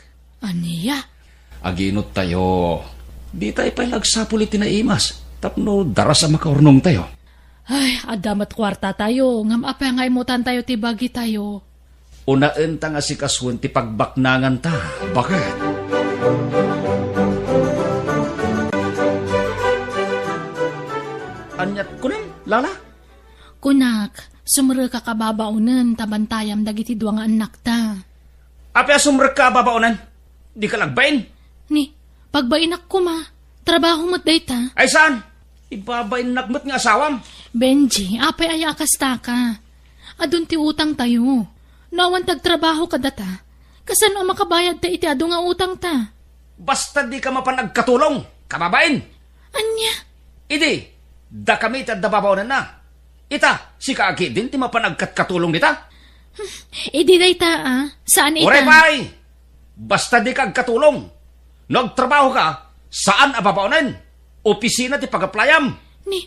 Ania? Aginuttayo. Ditayo pay la agsapul iti naimas tapno daras a makaurnongtayo. Ay, adda met kuartatayo, ngem apay nga imutantayo ti bagitayo? Unaenta nga sikasuen ti pagbaknanganta. Baket? Aniat kunam, Lala? Kunak, sumrekak a babaonen ta bantayam dagiti dua nga annakta. Apay a sumrekka a babaonen? Dika la agbain? Ni, pagbainak koma. Trabaho met dayta. Ay saan? Ibabainnak met nga asawam. Benji, apay aya a kastaka? Adun ti utangtayo. No awan ti agtrabaho kadata, kasano a makabayadta iti adu nga utangta? Basta dika mapan agkatulong, kababain! Ania? Idi, dakami ti adda babaonenna. Ita, sika ketdin ti mapan agkatkatulong dita? Idi dayta, a, saan ita? Uray pay! Basta dika agkatulong. No agtrabahoka, saan a babaonen. Opisina ti pag-applyam. Ni,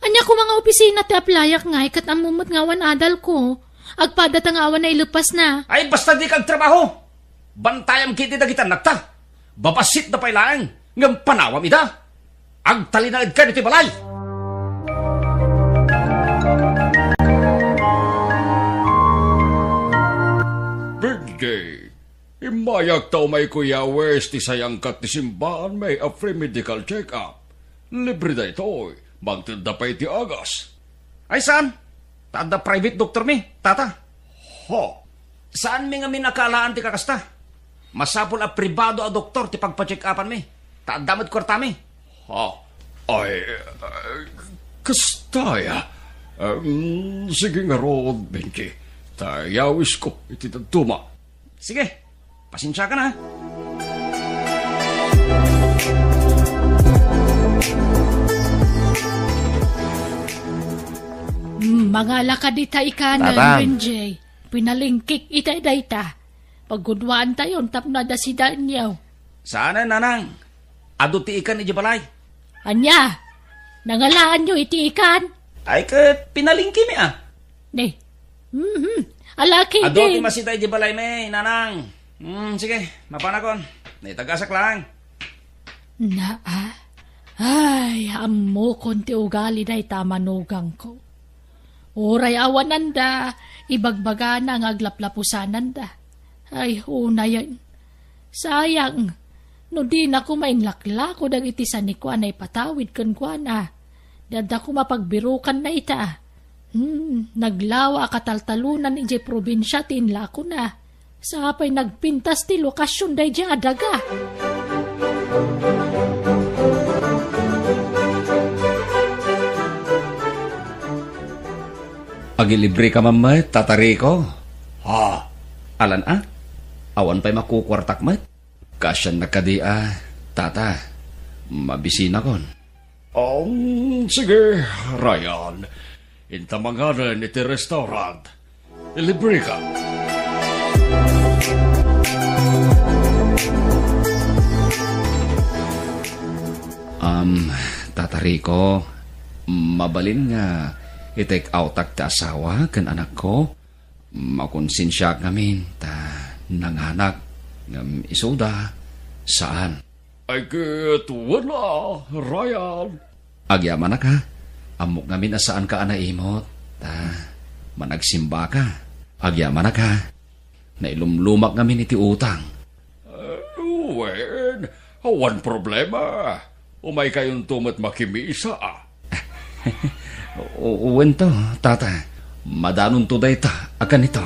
ania koma nga opisina ti applyak ngay ket ammom met nga awan adalko? Agpadata nga awan naileppasna. Ay, basta dika agtrabaho. Bantayam ketdi dagiti annakta. Babassitda pay laeng, ngem panawam ida. Agtalinaedka ditoy balay. Birthday. Immayak ta umayko iyawis ti sayangkat ti simbaanmi a free medical check-up. Libre daytoy, mangtedda pay ti agas. Ay saan? Ta adda private doktormi, tata. Ho. Saanmi ngamin a kaalaan ti kakasta. Masapul a pribado a doktor ti pagpa-check-upanmi. Ta adda met kuartami. Ha? Ay, ay, kasta aya. Em, sige ngarud, Benji. Ta iyawisko iti dadduma. Sige, pasensiakan, a. Mm, mangala ka dita ikanan, Tatang. Benjay. Pinalingkik ita dayta. Pagguduaantayon tapno adda sidanyo. Saanen, nanang. Adu ti ikan iti balay. Ania? Nangalaanyo iti ikan? Ay, ket pinalingkimi, a. Ne. Mhm. Alaki, Adu ti masida iti balaymi, nanang. Hmm, sige, mapanakon. Naitagasak lang. Naa. Ay, ammokon ti ugali dayta a manugangko. Uray awananda, ibagbagana nga aglaplapusananda. Ay, unayen. Sayang, no dina koma inlaklako dagiti sanikuana ipatawid kenkuana. Di adda koma pagbirukanna ita. Hmm, naglawa a kataltalonan idiay probinsia ti inlakona. Sapay nagpintas ti lokasion daydiay a daga. Agilibreka man met, Tata Rico? Ha? Alan a? Awan pay makukuartak met? Kaasiannak kadi a, Tata. Mabisinakon. Um, sige, Ryan. Inta manganen iti restaurant. Ilibreka. Um, Tata Rico, mabalin nga i-take outak ti asawa ken anakko? Makonsensiaak ngamin ta nanganak ngem isuda, saan. Ay ket wen a, Ryan. Agyamanak a, ammok ngamin a saanka a naimot, ta managsimbaka. Agyamanak a, nailumlumak ngamin iti utang. Eh, wen, awan problema. Umaykayonto met makimisa, a. O-, wen to, Tata. Madanonto dayta a kanito.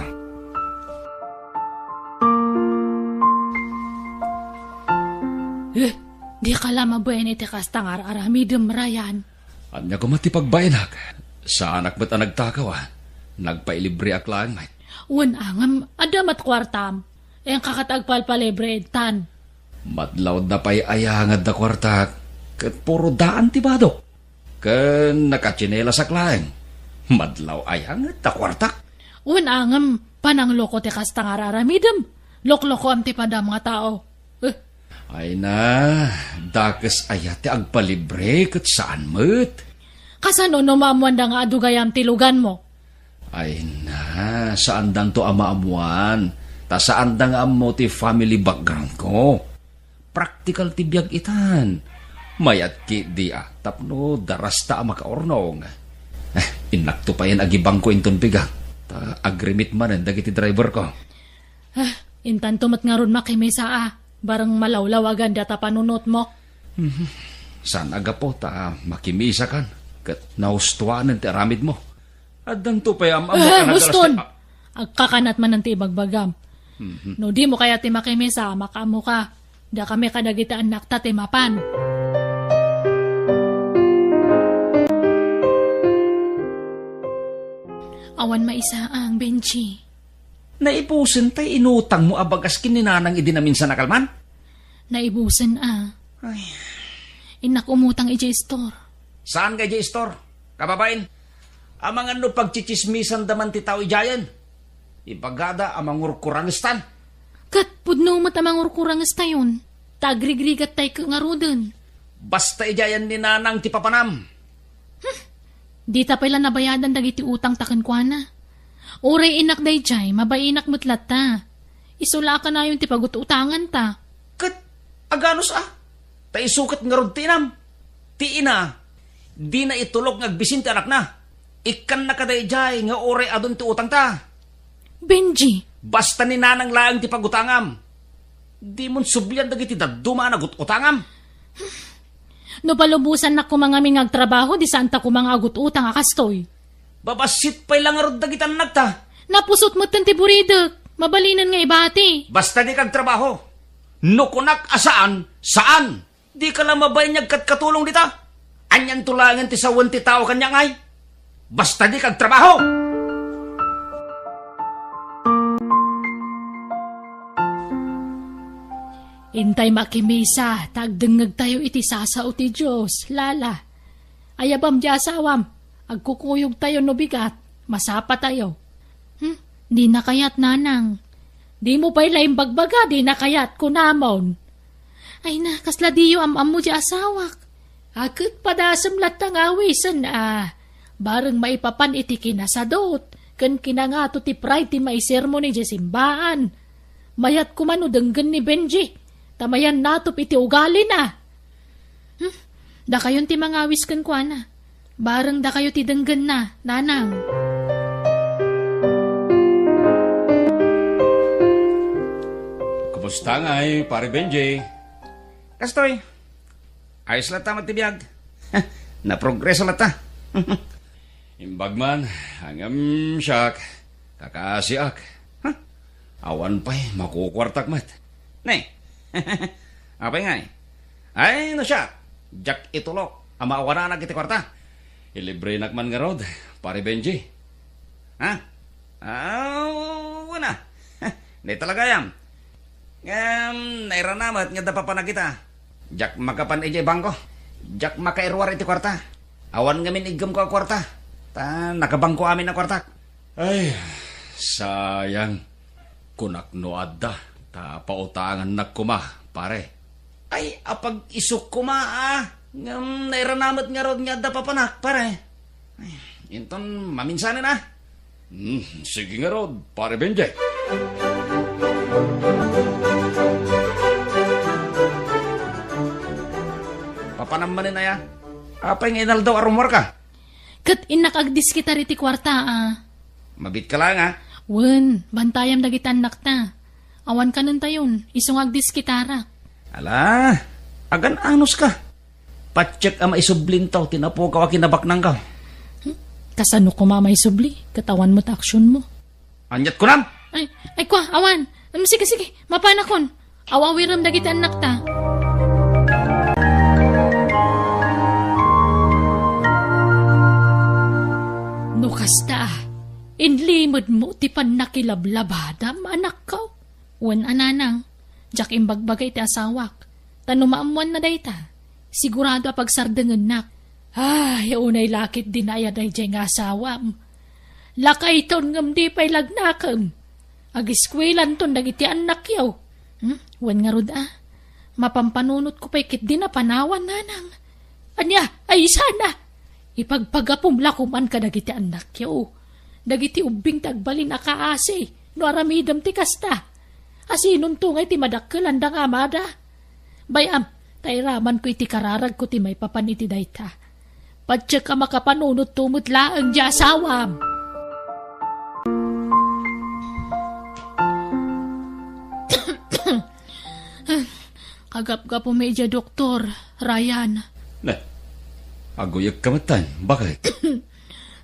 Eh, dika la mabain iti kasta nga ar-aramidem, Ryan. Ania koma ti pagbaenak? Saanak met a nagtakaw, a. Nagpailibreak laeng met. Wen a ngem, adda met kuartam. Inka ket agpalpalibre intan. Madlawda pay aya nga adda kuartak, ket puro daan ti badok. Ken nakatsinelas ak laeng. Madlaw aya nga adda kuartak. Wen a ngem, panangloko ti kasta nga ar-aramidem. Loklokoam ti padam nga tao. Eh. Ay na, Dakes aya ti agpalibre ket saan met? Kasano no maammoanda nga adu gayam ti luganmo? Ay na, saandanto a maammoan. Ta saanda nga ammo ti family background ko. Praktikal ti biag itan. Mayat ketdi a tapno darasta a makaurnong. Eh, innakto payen agibangko inton bigat. Ta agrimit manen dagiti driver ko. Ah, intanto met ngarud makimisa a. Bareng malawlawagan data panunotmo. Mhm. Saan a gapu ta makimisakan ket nahustuanen ti aramidmo. Addanto pay am-ammo a nagalas ti, ah, agkakanat manen ti ibagbagam. Mhm. No dimo kayat ti makimisa, makaammoka. Dakami kadagiti annakta ti mapan. Awan maisaang, Benji. Naibusen tay inutangmo a bagas ken ni Nanang idi naminsan a kalman? Naibusen a. Ay. Innak umutang idiay istor. Saan nga idiay istor? Kababain, amangan no pagtsitsismisanda man ti tao idiayen. Ibagada a mangurkurangestan. Ket pudno met a mangurkurangestayon, ta agrigrigattay ket ngaruden. Basta idiayen ni Nanang ti papanam. Hmm. Dita pay la nabayadan dagiti utangta kenkuana. Uray innak daydiay, mabainak met latta. Isu la a kanayon ti pagut-utanganta. Ket aganus a? Ta isu ket ngarud ti inam. Ti ina, dina itulok nga agbisin ti anakna. Ikkanna kadaydiay nga uray adun ti utangta. Benji! Basta ni Nanang laeng ti pagutangam. Dimon sublian dagiti dadduma a nagut-utangam. No palubosannak koma ngamin nga agtrabaho, di saanta koma nga agut-utang a kastoy. Babassit pay la ngarud dagiti annakta. Napusot metten ti buridek. Mabalinen nga ibati. Basta dika agtrabaho. No kunak a saan, saan. Dika la mabain nga agkatkatulong dita. Anianto laengen ti sawen ti tao kaniak ngay? Basta dika agtrabaho! Intay makimisa ta agdengngegtayo iti sasao ti Dios, Lala. Ayabam ti asawam, agkukuyogtayo no bigat, masapatayo. Hmm? Dina kayat, Nanang. Dimo pay la imbagbaga, dina kayat, kunamon. Ay na, kasla diyo am-ammo ti asawak. A, ket padasem latta nga awisen a. Bareng maipapan iti kinasadot, ken kinangato ti pride ti maisermon idiay simbaan. Mayat koma no denggen ni Benji, ta mayan natop iti ugalina. Hmm? Dakayon ti mangawis kenkuana. Bareng dakayo ti denggenna, Nanang. Kumusta ngay, Pare Benji? Kastoy, ayos latta met ti biag. Naprogreso latta. Imbag man, ngem siak, kakaasiak. Huh? Awan pay makukuartak met. Ne? Apay ngay? Ay, no siak, diak itulok a maawananak iti kuarta. Ilibrenak man ngarud, Pare Benji. Ha? Ah, wen a. Ne talaga yam. Ngem, nairana met nga adda papanak ita. Diak makapan idiay bangko. Diak makairuar iti kuarta. Awan ngamin iggemko a kuarta. Ta nakabangko amin a kuartak. Ay, sayang. Kunak no adda, ta pautangannak koma, pare. Ay, apag-isuk koma, a. Ngem nairana met ngarud nga adda papanak, pare. Ay, inton maminsanen a. Hmm, sige ngarud, Pare Benjay. Papanam manen aya? Apay nga inaldaw a rummuarka? Ket innak agdiskitar iti kuarta, a. Mabiitka laeng, a? Wen, bantayam dagiti annakta. Awan kanentayon, isu nga agdiskitarak. Ala, agan-anuska. Patiek a maisublinto ti napukaw a kinabaknangko. Hmm? Kasano koma maisubli? Ket awan met aksionmo. Aniat kunam? Ay, ay, kua, awan. Em, sige, sige, mapanakon. Aw-awirem dagiti annakta. No kasta, inlimedmo ti pannakilablabadam, anakko. Wen a, nanang, diak imbagbaga iti asawak, ta no maammoanna dayta, sigurado a pagsardengennak. Ay, unay la ketdi naaya daydiay nga asawam. Lakayton ngem di pay lagnakem. Agiskuelanton dagiti annakyo. Hmm? Wen ngarud a. Mapampanunotko pay ketdi napanawan, nanang. Ania, ay sana? Ipagpagapom la koman kadagiti annakyo. Dagiti ubbing ti agbalin a kaasi, no aramidem ti kasta. Asinonto ngay ti madakkelan da nga amada? Bay-am, ta iramanko iti kararagko ti maipapan iti dayta. Patiek a makapanunotto met laeng ti asawam. Kagapgapumi idiay doktor, Ryan. Ne, aguyek ka metten. Bakit?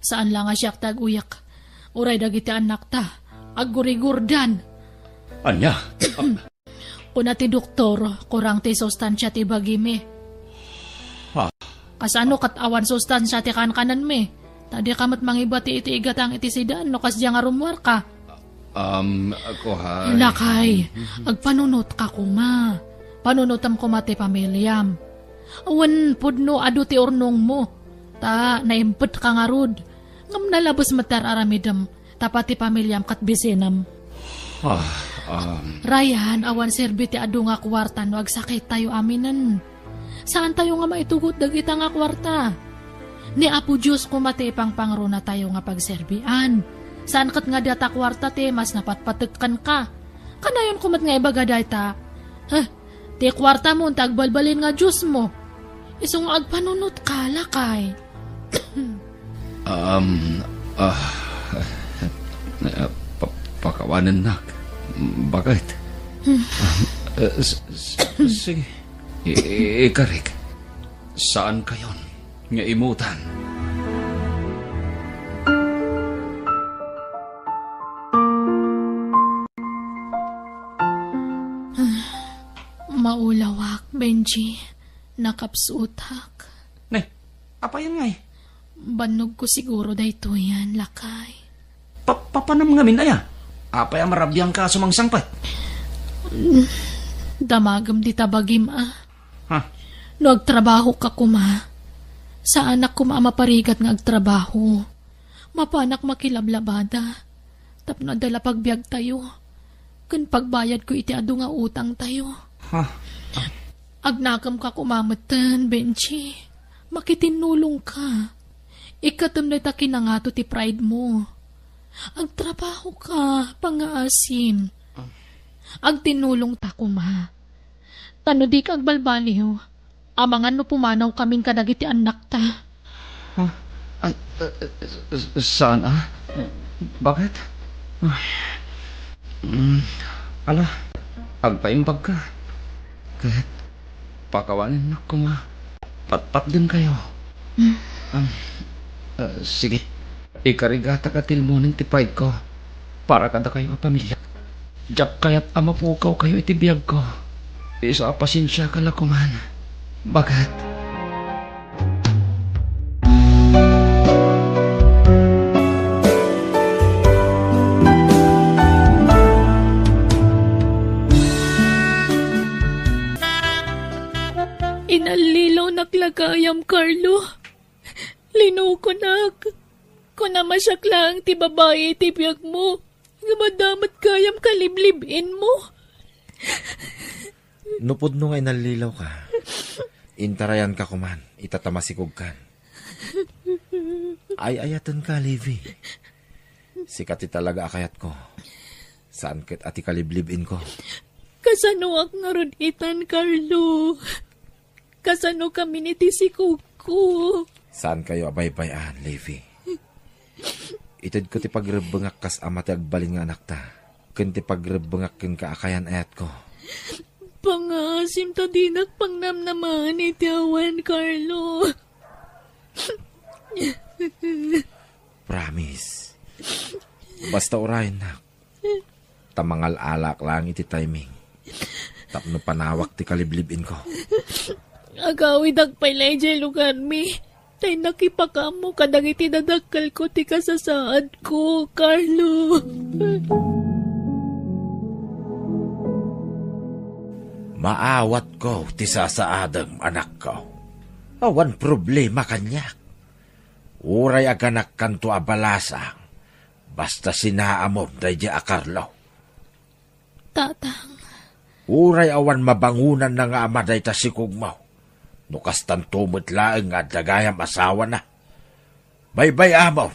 Saan la nga siak ti aguyek. Uray dagiti annakta, aggurigurdan. Ania? Kuna ti doktor, kurang ti sustansia ti bagimi. Ha? Kasano ket awan sustansia ti kankanenmi? Ta dika met mangibati iti igatang iti sidan no kasdiay nga rummuarka. Um, kuhay. Lakay, agpanunotka koma. Panunotem koma ti pamiliam. Wen pudno adu ti urnongmo, ta naimpetka ngarud. Ngem nalabes met ti ar-aramidem, tapno ti pamiliam ket bisinem. Ah, um. Ryan, awan serbi ti adu nga kuarta no agsakittayo aminen. Saantayo nga maitugot dagita nga kuarta. Ni Apo Dios koma ti ipangpangronatayo nga pagserbian. Saan ket nga data kuarta ti mas napatpatek kenka. Kanayon koma met nga ibaga dayta. Heh, ti kuartamo ti agbalbalin nga diosmo. Isu nga agpanunotka, lakay. Um, ah, ah, pa-, pakawanennak. Bakit? Um, eh, s-, s-, sige. I-, i-, ikarik. Saankayon nga imutan. Maulawak, Benji. Nakapsutak. Ne, apayan ngay? Bannogko siguro daytoyen, lakay. Pa-, papanam ngamin aya? Apay a marabiangka a sumangsangpet? Damagem dita bagim a. Ha? No agtrabahoka koma, saanak koma a maparigat nga agtrabaho. Mapanak makilablabada tapno adda la pagbiagtayo ken pagbayadko iti adu nga utangtayo. Ha? Agnakemka koma metten, Benji. Makitinnulongka. Ikkatem dayta kinangato ti pride mo. Agtrabahoka, pangngaasim. Agtinnulongta koma. Ta no dika agbalbaliw, amangan no pumanawkamin kadagiti annakta. Ha? Ay, eh, eh, saan, ah? Bakit? Ay. Mm, ala, agpaimbagka. Ket pakawanennak koma. Patpatdengkayo. Mm. Ah, eh, sige. Ikarigatak a tilmonen ti pride ko para kadakayo a pamilya. Diak kayat a mapukawkayo iti biagko. Isu a pasensiaka la koman. Bakit? Inallilawnak la gayam, Carlo. Linukonak. Kunam a siak laeng ti babai iti biagmo. Ngem adda met gayam kaliblib-inmo. No pudno nga inallilawka, intarayanka koman, ita ta masikogkan. Ay-ayatenka, Levi. Sika ti talaga a kayatko. Saan ket a ti kaliblib-inko. Kasanoak ngarud itan, Carlo? Kasano kami ni ti sikogko? Saankayo a baybay-an, Levi. Itedko ti pagrebbengak kas ama ti agbalin nga anakta, ken ti pagrebbengak kenka a kayan-ayatko. Pangngaasim ta dinak pangnamnamaen iti awan, Carlo. Promise. Basta urayennak. Ta mangal-alaak laeng iti timing tapno panawak ti kaliblib-inko. Agawidak pay la idiay lugarmi, tay nakipakaammo kadagiti dadakkelko ti kasasaadko, Carlo. Maawatko ti sasaadem, anakko. Awan problema kaniak. Uray aganakkanto a balasang, basta sinaamom daydiay a Carlo. Tatang, Uray awan mabangonanna nga ama dayta sikogmo, no kastanto met laeng nga adda gayam asawana. Baybay-amon,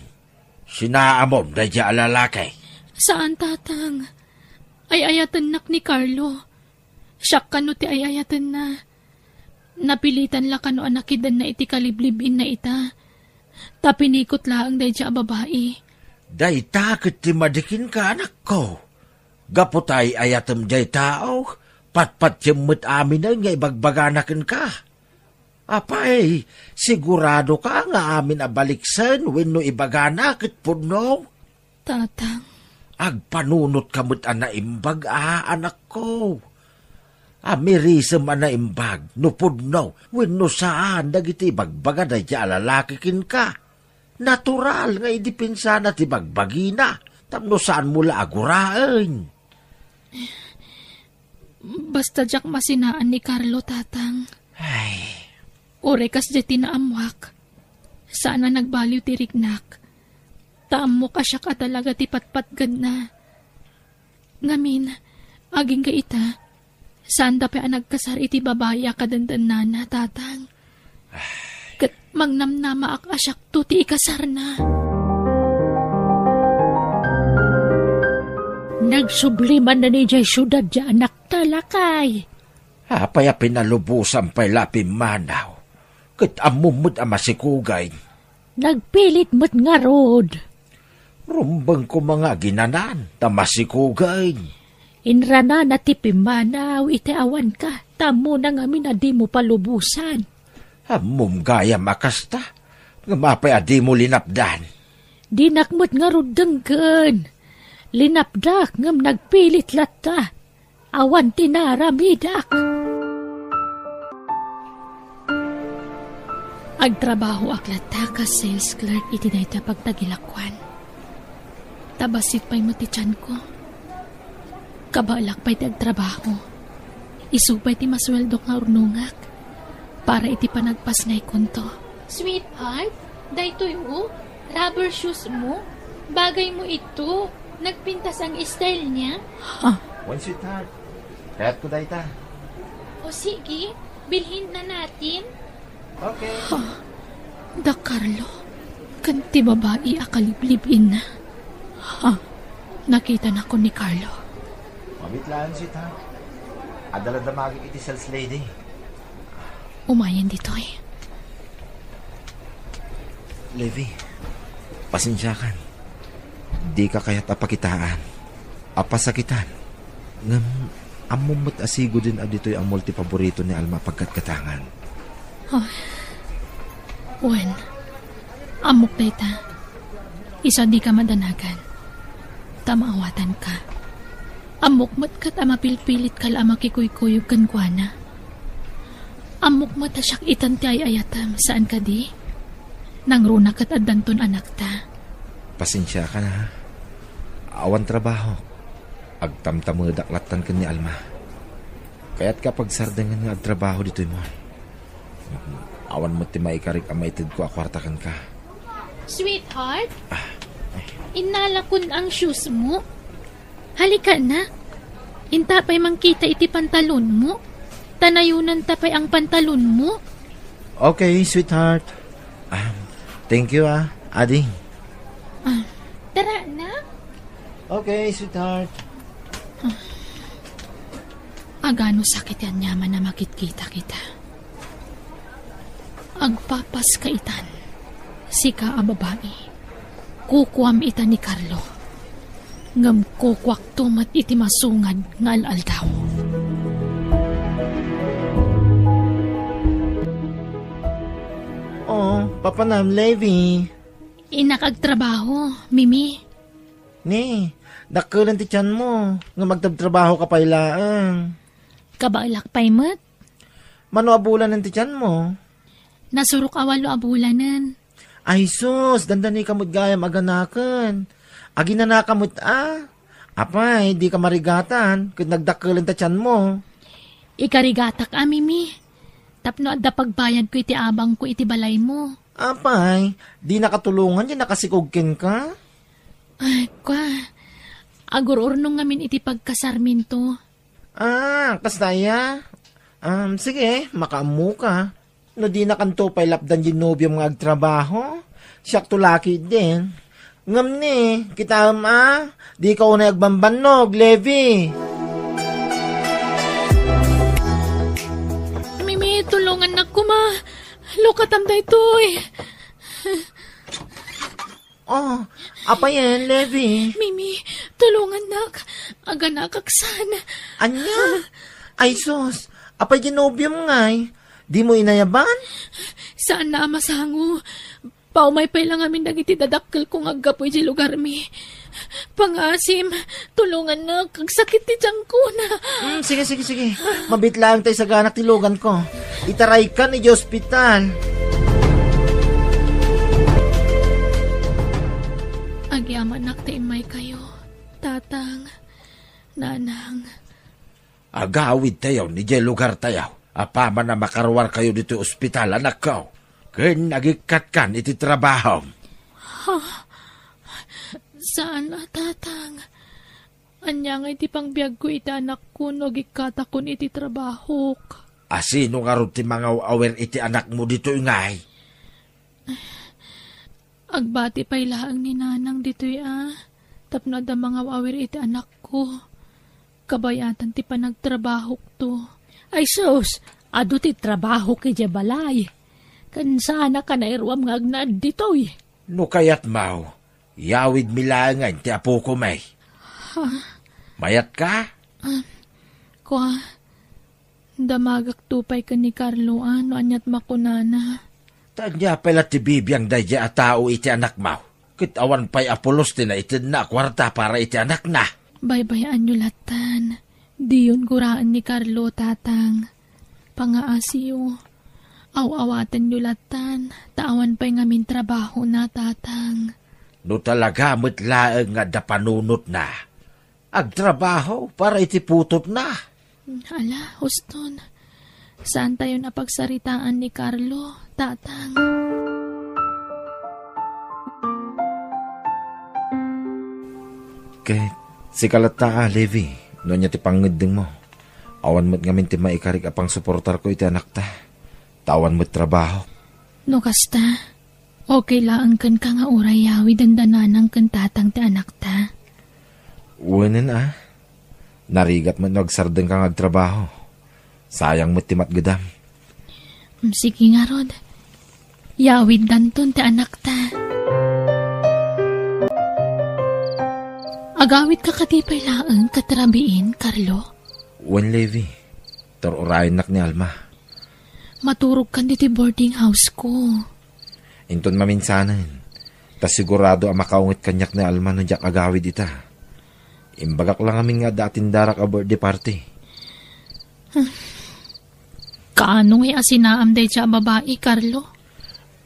sinaamon daydiay a lalaki. Saan, Tatang. Ay-ayatennak ni Carlo. Siak kano ti ay-ayatenna. Napilitan la kano a nakidenna iti kaliblib-inna ita. Ta pinikot laeng daydiay a babai. Dayta ket ti madi kenka, anakko. Gapu ta ay-ayatem diay tao, patpatiem met aminen nga ibagbagana kenka. Apay, siguradoka nga amin a baliksen wenno ibagana ket pudno? Tatang. Agpanunotka met a naimbag a, anakko. Amirisem a naimbag no pudno wenno saan dagiti ibagbaga daydiay a lalaki kenka. Natural nga idipensana ti bagbagina tapno saanmo la a guraen. Basta diak masinaan ni Carlo, Tatang. Ay. Uray kasdiay ti naammoak, saan a nagbaliw ti riknak. Ta ammok a siak a talaga ti patpatgedna. Ngamin, agingga ita, saanda pay a nagkasar iti babai a kadendennana, Tatang. Ket mangnamnamaak a siakto ti ikasarna. Nagsubli manen idiay siudad ti anakta, lakay. Apay a pinalubosan pay la a pimmanaw, ket ammom met a masikogay? Nagpilit met ngarud. Rumbeng koma nga aginanan ta masikogay. Inranana ti pimmanaw iti awanka, ta ammona ngamin a dimo palubosan. Ammom gayam a kasta, ngem apay a dimo linapdan? Dinak met ngarud denggen. Linapdak ngem nagpilit latta. Awan ti naaramidak. Agtrabahoak latta kas sales clerk iti dayta pagtagilakoan. Ta bassit pay met ti tianko. Kabaelak pay ti agtrabaho. Isu pay ti masueldok nga urnongak para iti panagpasngaykonto. Sweetheart, daytoy, o, rubber shoes mo. Bagay mo ito. Nagpintas ang style niya. Ha? Wen, sweetheart. Kayatko dayta. O sige, bilhin na natin. Okay. Ha? Da Carlo? Ken ti babai a kaliblib-inna? Ha? Nakitanakon ni Carlo. Mabit laeng, sweetheart. Adda la damagik iti sales lady. Umayen ditoy. Levi, pasensiakan. Dika kayat a pakitaan, a pasakitan. Ngem ammom met a siguden a ditoy a mall ti paborito ni Alma a pagkatkatangan. Oh. Wen, ammok dayta. Isu a dika madanagan. Ta maawatanka. Ammok met ket a mapilpilitka la a makikuykuyog kenkuana. Ammok met a siak itan ti ay-ayatem, saan kadi? Nangruna ket addanton anakta. Pasensiakan, ha. Awan trabaho. Agtamtamedak lattan ken ni Alma. Kayatka a pagsardengen nga agtrabaho ditoy mall. Awan met ti maikarik a maitedko a kuarta kenka. Sweetheart? Ah, ay. Innalakon ang shoes mo. Halika na. Inta pay mangkita iti pantalon mo. Ta nayunan ta pay ang pantalon mo. Okay, sweetheart. Ah, thank you, ah, Adi. Ah, tara na. Okay, sweetheart. Agano sakit ti aniaman a makitkita kita. Agpapas ka itan, sika a babai. Kukuam ita ni Carlo. Ngem kukuakto met iti masungad nga al-aldaw. Oh, papanam, Levi. Innak agtrabaho, Mimi. Ni, dakkelen ti tianmo, ngem agtrabtrabaho ka pay laeng. Kabaelak pay met. Mano a bulanen ti tianmo? Nasurok a walo a bulanen. Ay sus, dandani ka met gayam aganaken. Aginana ka met a. Apay, di ka marigatan, ket nagdakkelen ta tianmo. Ikarigatak a, Mimi. Tapno adda pagbayadko iti abangko iti balaymo. Apay, di nakatulongan ti nakasikog kenka? Ay, kwa. Agur-urnong ngamin iti pagkasarminto. Ah, kasta aya? Um, sige, makaammoka. No dinakanto pay lapdan diay nobiom nga agtrabaho, siakto la ketdin. Ngem ni, kitaem a, dika unay agbambannog, Levi. Mimi, tulongannak koma. Lukatam daytoy. Oh, apay, Levi? Mimi, tulongannak. Aganakak saan. Ania? Ay sus, apay diay nobiom ngay? Dimo inayaban? Saanna a masango. Paumay pay la ngamin dagiti dadakkelko nga aggapu idiay lugarmi. Pangaasim, tulongannak, agsakit ti tiangkona. Mm, sige, sige, sige. Mabiit laeng ta isaganak ti luganko. Itaraykan idiay ospital. Agyamanak ta immaykayo, Tatang, Nanang. Agawidtayon idiay lugartayo. Apaman a makaruarkayo ditoy ospital, anakko, ken agikkatkan iti trabahom. Ha? Saan a, Tatang. Ania ngay ti pangbiagko iti anakko no agikkatakon iti trabahok? A sino ngarud ti mangaw-awir iti anakmo ditoy ngay? Agbati pay laeng ni Nanang ditoy a, tapno adda mangaw-awir iti anakko. Kabayatan ti panagtrabahokto. Ay sus, adu ti trabahok idiay balay. Ken saannak a nairuam nga agnaed ditoy. No kayatmo, yawidmi laengen ti apoko, May. Ha? Mayatka? Ah, kua, damagakto pay ken ni Carlo a no aniat makunana. Ta ania pay la ti bibiang daydiay a tao iti anakmo? Ket awan pay a pulos ti naitedna a kuarta para iti anakna. Baybay-anyo lattan. Diyon guraen ni Carlo, Tatang. Pangaasiyo. Aw-awatenyo lattan, ta awan pay ngamin trabahona, Tatang. No talaga met laeng nga adda panunotna, agtrabaho para iti putotna. Ala, huston. Saantayon a pagsaritaan ni Carlo, Tatang. Ket sika latta a, Levi, no ania ti pangngeddengmo? Awan met ngamin ti maikarik a pangsuportarko iti anakta, ta awan met trabaho. No kasta, okay laeng kenka nga uray yawiden da Nanang ken Tatang ti anakta. Wenen a, narigat met no agsardengka nga agtrabaho. Sayang met ti matgedam. Mm, sige ngarud. Yawiddanton ti anakta. Agawidka kadi pay laeng ket rabiin, Carlo? Wen, Levi. Tur-urayennak ni Alma. Maturogkan ditoy boarding house ko. Inton maminsanen, ta sigurado a makaunget kaniak ni Alma no diak agawid ita. Imbagak la ngamin nga adda atindarak a birthday party. Kaano ngay a sinaam dayta a babai, Carlo?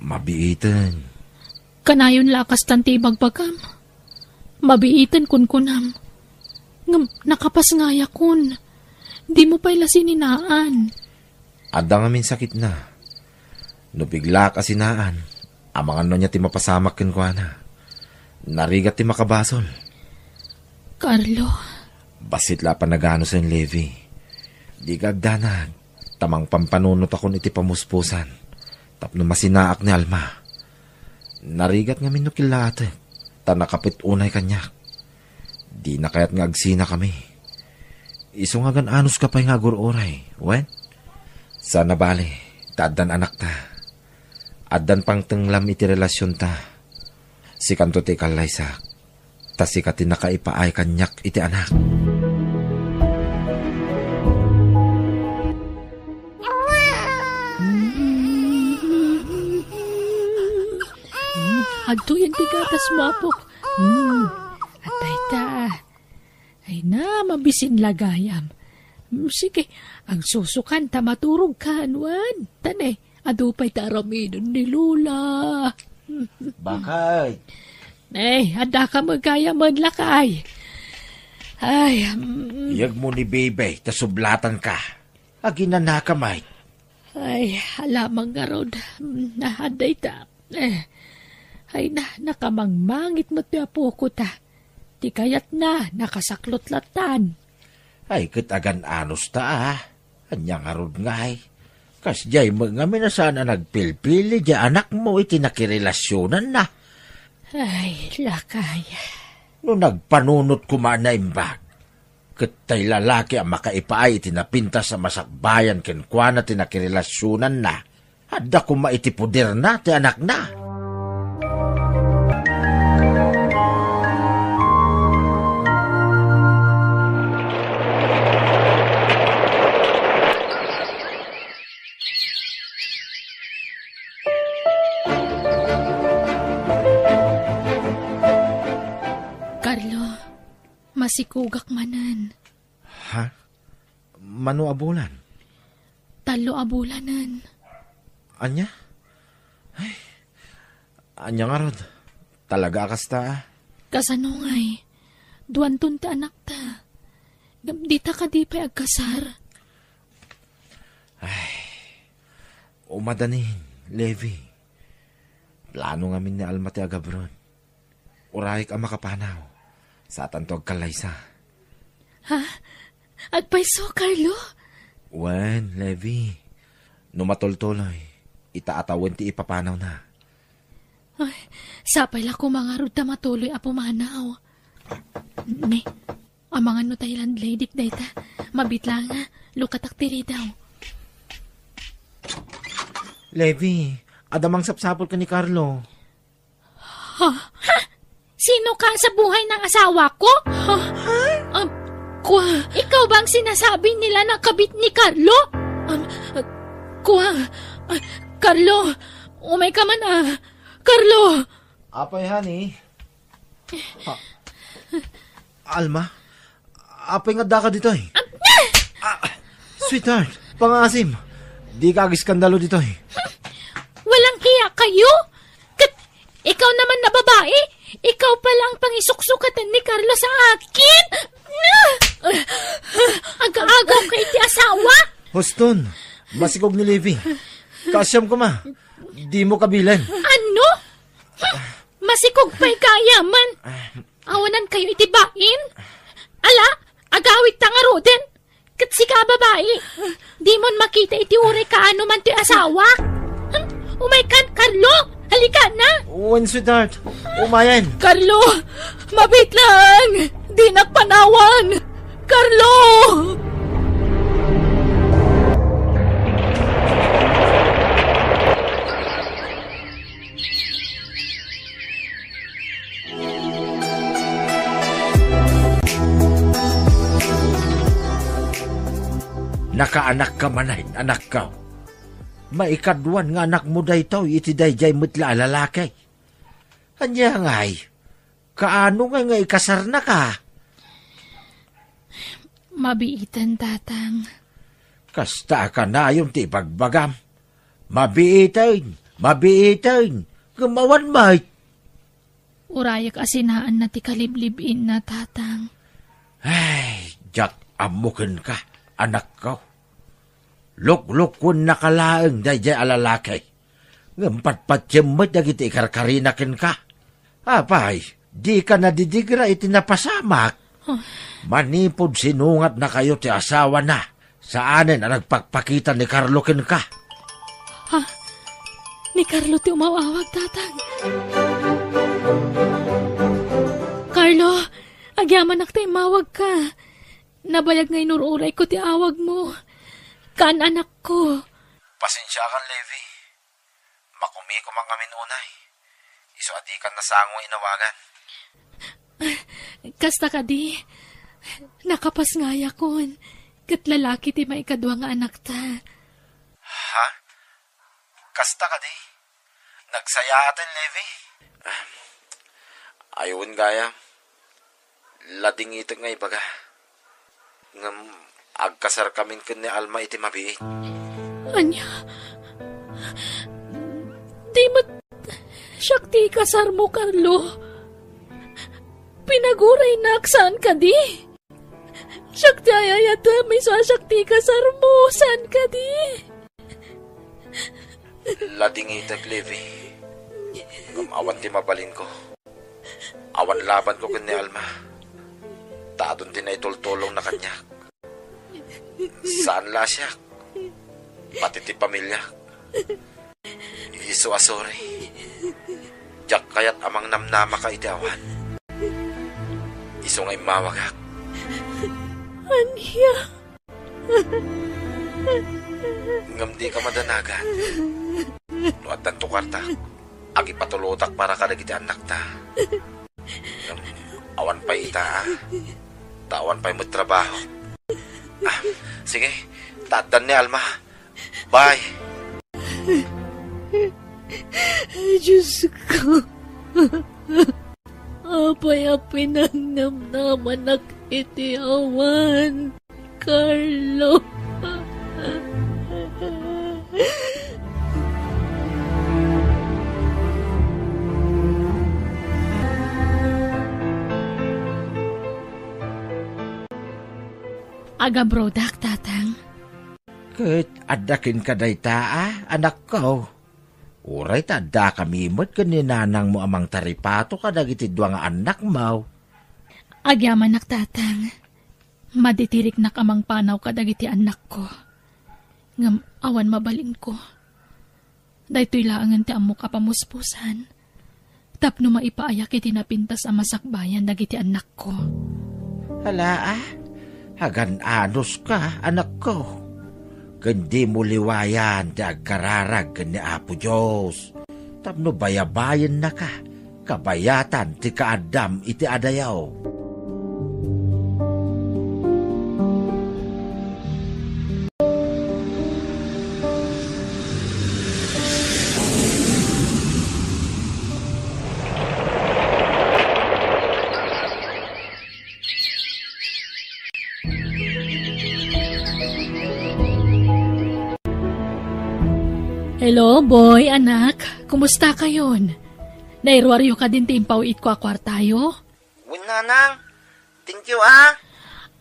Mabiiten. Kanayon la a kastan ti ibagbagam. Mabiiten kunkunam. Ngem nakapasngayakon. Dimo pay la sininaan. Adda ngamin sakitna. No biglaak a sinaan, amangan no ania ti mapasamak kenkuana. Narigat ti makabasol. Carlo. Bassit la a panaganusen, Levi. Dika agdanag, ta mangpampanunotakon iti pamuspusan tapno masinaak ni Alma. Narigat ngamin no killaatek, ta nakapet unay kaniak. Dina kayat nga agsinakami. Isu nga agan-anuska pay nga agur-uray, wen? Saan a bale, ta addan anakta. Addan pangtenglam iti relasionta. Sikanto ti ikallaysak. Ta sika ti nakaipaay kaniak iti anak. Mm, adtoyen ti gatasmo, apok. Mm, atay ta. Ay na, mabisin la gayam. Mm, sige, agsusukan ta maturogkan, wen? Tane, adu pay ta aramiden ni Lola. Bakit? Eh, adda ka met gayam, lakay. Ay, mm. Iyegmo ni Bebe, ta sublatanka. Aginanaka met. Ay, alamang ngarud. Mm, adda ita. Eh, ay na, nakamangmangit met ti apoko ta. Ti kayatna, nakasaklot lattan. Ay, ket agan-anos ta, a. Ania ngarud ngay? Kasdiay met ngamin a saan a nagpilpili diay anakmo iti nakirelasionanna. Ay, lakay. No nagpanunot koma a naimbag, ket tay lalaki a makaipaay iti napintas a masakbayan kenkuana ti nakirelasionanna, adda koma iti poderna ti anakna. Carlo, masikugak manen. Ha? Mano a bulan? Tallo a bulanen. Ania? Ay, ania ngarud? Talaga a kasta, a? Kasano ngay? Duanton ti anakta. Ngem dita kadi pay agkasar? Ay, umadanin, Levi. Plano ngamin ni Alma ti agabron. Urayek a makapanaw. Satanto agkallaysa. Ha? Agpayso, Carlo? Wen, Levi. No matultuloy, ita a tawen ti ipapanawna. Ay, sapay la koma ngarud ta matuloy a pumanaw. Ne, amangan no tay landladyk dayta. Mabiit laeng a, lukatak ti ridaw. Levi, adda mangsapsapul ken ni Carlo. Ha? Ha? Sino ka sa buhay ng asawa ko? Ha? Um, kwa, ikaw bang sinasabi nila na kabit ni Carlo? Um, kwa, ah, Carlo, umay ka man, ah. Carlo! Apay, honey? Ha? Alma? Apay nga addaka ditoy? Ah! Ah, sweetheart, pangaasim. Dika agiskandalo ditoy. Walang hiya kayo? Ket ikaw naman na babae, ikaw pala ang pangisuksukatan ni Carlo sa akin? Ah! Aga-agaw ka iti asawa? Huston, masikog ni Levi. Kaasiam koma, dimo kabilen. Ano? Masikog pay ka ayaman. Awanan kayo iti bain? Ala, agawid ta ngaruden. Ket sika a babai, dimon makita iti uray kaano man ti asawa. Umay kan, Carlo! Halika na! Wen, sweetheart. Umayen. Carlo! Mabiit lang! Dinak panawan! Carlo! Nakaanakka manen, anakko. Maikaduan nga anakmo daytoy iti daydiay met la a lalaki. Ania ngay? Kaano ngay nga ikasarnaka? Mabiiten, Tatang. Kasta a kanayon ti ibagbagam. Mabiiten, mabiiten, ngem awan met. Urayek a sinaanna ti kaliblib-inna, Tatang. Ay, diak ammo kenka, anakko. Luklukkuennaka laeng daydiay a lalaki. Ngem patpatiem met dagiti ikarkarina kenka. Apay, dika nadidigra iti napasamak? Huh. Manipud sinungatnakayo ti asawana, saanen a nagpakpakita ni Carlo kenka. Ha? Ni Carlo ti umaw-awag, Tatang. Carlo, agyamanak ta immawagka. Nabayag nga inur-urayko ti awagmo. Kaan-anakko. Pasensiakan, Levi. Makumikom ngamin unay. Isu a dikan nasango nga inawagan. Kasta kadi, nakapasngayakon, ket lalaki ti maikadua nga anakta. Ha? Kasta kadi? Nagsayaaten, Levi? Ay wen gayam. Ladingitek nga ibaga. Ngem agkasarkamin ken ni Alma iti mabiit. Ania? Di met siak ti ikasarmo, Carlo? Pinaguraynak, saan kadi? Siak ti ay-ayatem, isu a siak ti ikasarmo, saan kadi? Ladingitek, Levi. Ngem awan ti mabalinko. Awan labanko ken ni Alma. Ta adun ti naitultulongna kaniak. Saan la a siak, pati ti pamiliak. Isu a sorry. Diak kayat a mangnamnamaka iti awan. Isu nga immawagak. Ania? Ngem dika madanagan. No addanto kuarta, agipatulotak para kadagiti annakta. Ngem awan pay ita, a. Ta awan pay met trabaho. Ah, sige, ta addan ni Alma. Bye. Diyos ko. Apay a pinangnamnamanak iti awan, Carlo? Agabrodak, Tatang. Ket adda kenka dayta, a, anakko. Uray ta addakami met ken ni nanangmo a mangtaripato kadagiti dua nga annakmo. Agyamanak, Tatang. Maditiriknak a mangpanaw kadagiti annakko. Ngem awan mabalinko. Daytoy laengen ti ammok a pamuspusan tapno maipaayak iti napintas a masakbayan dagiti annakko. Ala, a, agan-anoska, anakko. Ken dimo liwayan ti agkararag ken ni Apo Dios tapno bayabayennaka kabayatan ti kaaddam iti adayo. Hello, Boy, anak. Kumusta kayon? Nairuaryo kadin ti impaw-itko a kuartayo? Wen, Nanang. Thank you, a.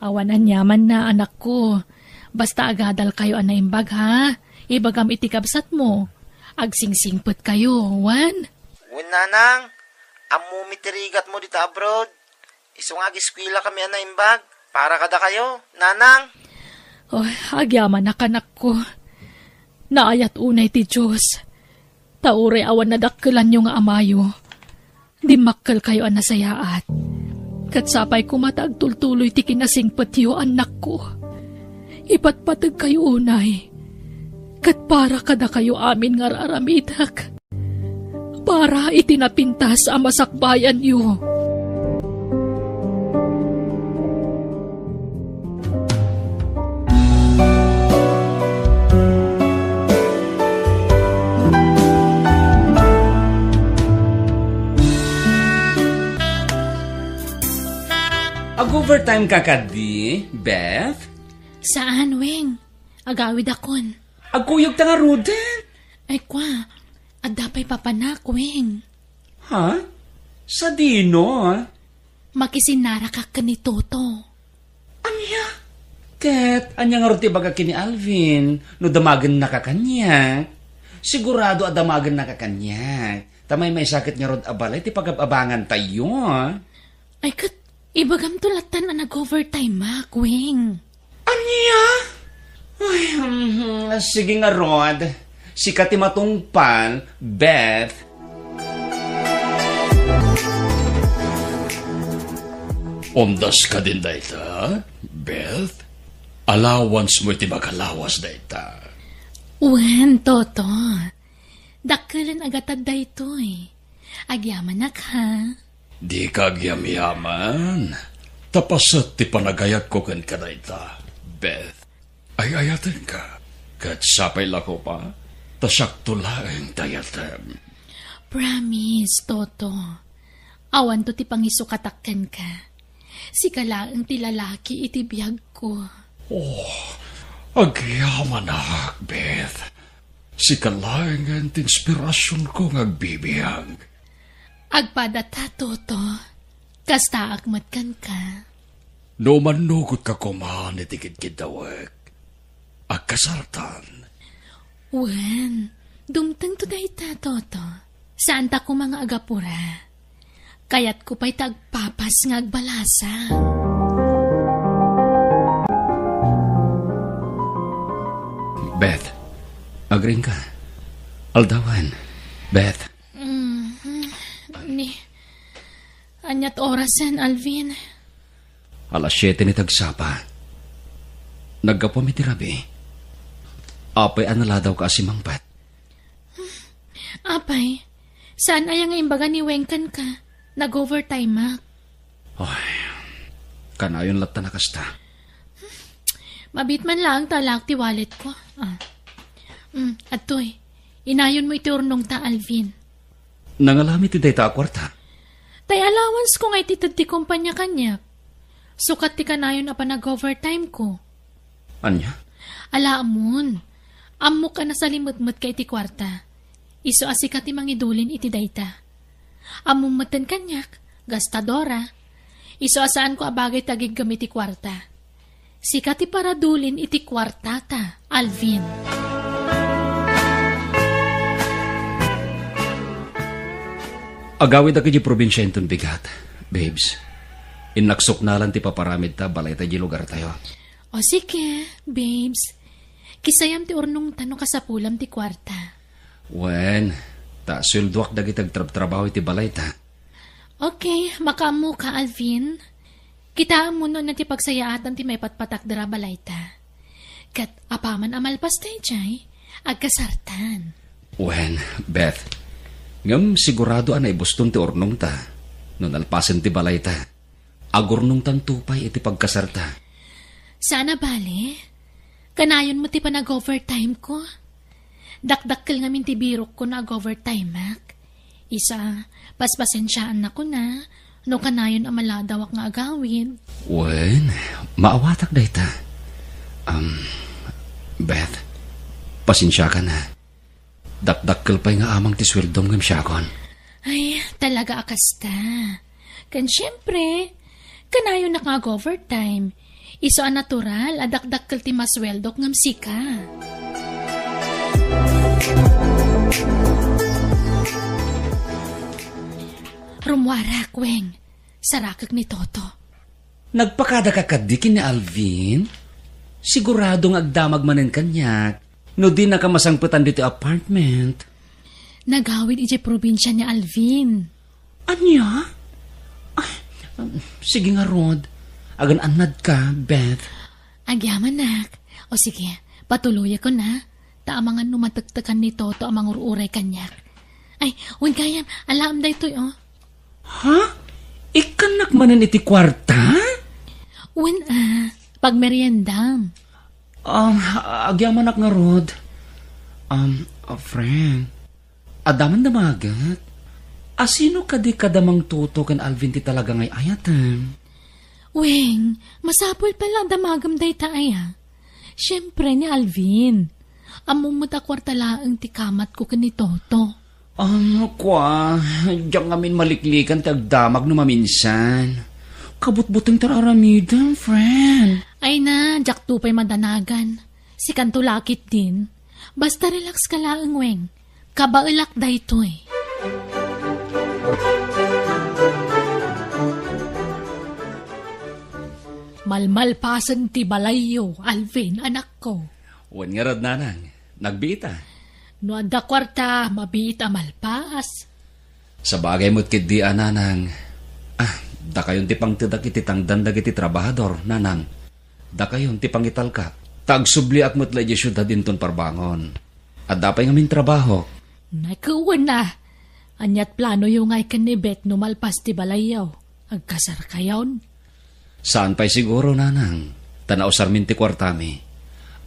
Awan aniamanna, anakko. Basta agadalkayo a naimbag, ha? Ibagam iti kabsatmo. Agsingsingpetkayo, wen? Wen, Nanang. Ammomi ti rigatmo dita abroad. Isu nga agiskuelakami a naimbag para kadakayo, Nanang. Oh, agyamanak, anakko. Naayat unay ti Dios. Ta uray awan nadakkelanyo nga amayo, dimmakkelkayo a nasayaat. Ket sapay koma ta agtultuloy ti kinasingpetyo, annakko. Ipatpategkayo unay, ket para kadakayo amin nga ar-aramidek. Para iti napintas a masakbayanyo. Ag-overtime ka kadi, Beth? Saan, Weng? Agawidakon. Agkuyogta ngaruden? Ay, kwa, adda pay papanak, Weng. Ha? Sadino, a? Makisinnarakak ken ni Toto. Ania? Ket ania ngarud ti ibaga ken ni Alvin no damagennaka kaniak? Sigurado a damagennaka kaniak. Ta maymaysa ket ngarud a balay ti pagab-abangantayo, a? Ay, ket ibagamto lattan a nag-overtime-ak, Weng. Ania? Ay, mhm, sige ngarud. Sika ti matungpal, Beth. Umdas kadin dayta, Beth? Allowance mo iti makalawas dayta. Wen, Toto. Dakkelen a gatad daytoy. Agyamanak, ha? Dika agyamyaman. Ta paset ti panagayatko kenka dayta, Beth. Ay-ayatenka. Ket sapay la koma, ta siakto laeng ti ayatem. Promise, Toto. Awanto ti pangisukatak kenka. Sika laeng ti lalaki iti biagko. Oh, agyamanak, Beth. Sika laengen ti inspirasionko nga agbibiag. Agpadata, Toto. Kastaak met kenka. No mannugotka koma iti kidkiddawek, agkasaltan. Wen, dumtengto dayta, Toto. Saanta koma nga agapura. Kayatko pay ta agpapas nga agbalasang. Beth, agriingka. Aldawan. Beth. Mm, ni, ania't orasen, Alvin? Alas siete ni tagsapa. Naggapuam iti rabii. Apay a naladawka a simangpet? Apay, saan aya nga imbaga ni Weng kenka? Nag-overtime-ak. Ay, kanayon latta a kasta. Mabiit man laeng ta alaek ti walletko. Ah. Mm, adtoy. Inayonmo iti urnongta, Alvin. Nangalam iti dayta a kuarta? Tay allowance ko nga iti ted ti kompania kaniak. Sukat ti kanayon a panag-overtime ko. Ania? Ala, ammom. Ammok a nasalimetmetka iti kuarta. Isu a sika ti mangidulin iti dayta. Ammom metten kaniak, gastadora. Isu a saanko a bagay ti agiggem iti kuarta. Sika ti paradulin iti kuartata, Alvin. Agawidak idiay probinsia inton bigat, babes. Innak suknalan ti paparamidta, balayta idiay lugartayo. O sige, babes. Kisayam ti urnongta no kasapulam ti kuarta. Wen, ta sueldoak dagiti agtrabtrabaho iti balayta. Okay, makaammoka, Alvin. Kitaem no ania ti pagsayaatan ti maipatpatakder a balayta. Ket apaman a malpas daydiay, agkasartan. Wen, Beth, ngem sigurado a naibuston ti urnongta no nalpasen ti balayta. Agurnongtanto pay iti pagkasarta. Saan a bale. Kanayon met ti panag-overtime ko. Dakdakkel ngamin ti birokko no ag-overtime-ak. Isu a, paspasensiaannakon a no kanayon a maladawak nga agawid. Wen, maawatak dayta. Um, Beth, pasensiakan a. Dakdakkel pay nga amang ti sueldom ngem siakon. Ay, talaga a kasta. Ken siempre, kanayonak nga ag-overtime. Isu a natural a dakdakkel ti masueldok ngem sika. Rummuarak, Weng. Sarakek ni Toto. Nagpakadaka kadi ken ni Alvin? Sigurado nga agdamag manen kaniak no dinaka masangpetan ditoy apartment. Nagawid idiay probinsia ni Alvin. Ania? Ay, um, sige ngarud. Agan-annadka, Beth. Agyamanak. O sige, patuloyakon a. Ta amangan no matektekan ni Toto a mangur-uray kaniak. Ay, wen gayam, alaem daytoy, o. Ha? Ikkannak manen iti kuarta? Wen a, pagmeriendam. Ah, agyamanak ngarud. Um, a friend, adda man damaget? A sino kadi kada Mang Toto ken Alvin ti talaga nga ay-ayatem? Weng, masapul pay la a damagem dayta aya. Siempre, ni Alvin. Ammom met a kuarta laeng ti kamatko ken ni Toto. Ano kua? Diak ngamin maliklikan ti agdamag no maminsan. Kabutbuteng ti ar-aramidem, friend. Ay na, diakto pay madanagan. Sikanto la ketdin. Basta relax ka laeng, Weng. Kabaelak daytoy. Malmalpasen ti balayyo, Alvin, anakko. Wen ngarud, nanang, nagbiit a. No adda kuarta, mabiit a malpas. Sabagay met ketdi a, nanang. Ah, dakayon ti pangtedak iti tangdan dagiti trabahador, nanang. Dakayon ti pangitalkak. Ta agsubliak met la idiay siudad inton parbangon. Adda pay ngamin trabahok. Nagkuwen a. Ania't planoyo ngay ken ni Beth no malpas ti balayyo? Agkasarkayon? Saan pay siguro, nanang. Ta nausarmin ti kuartami.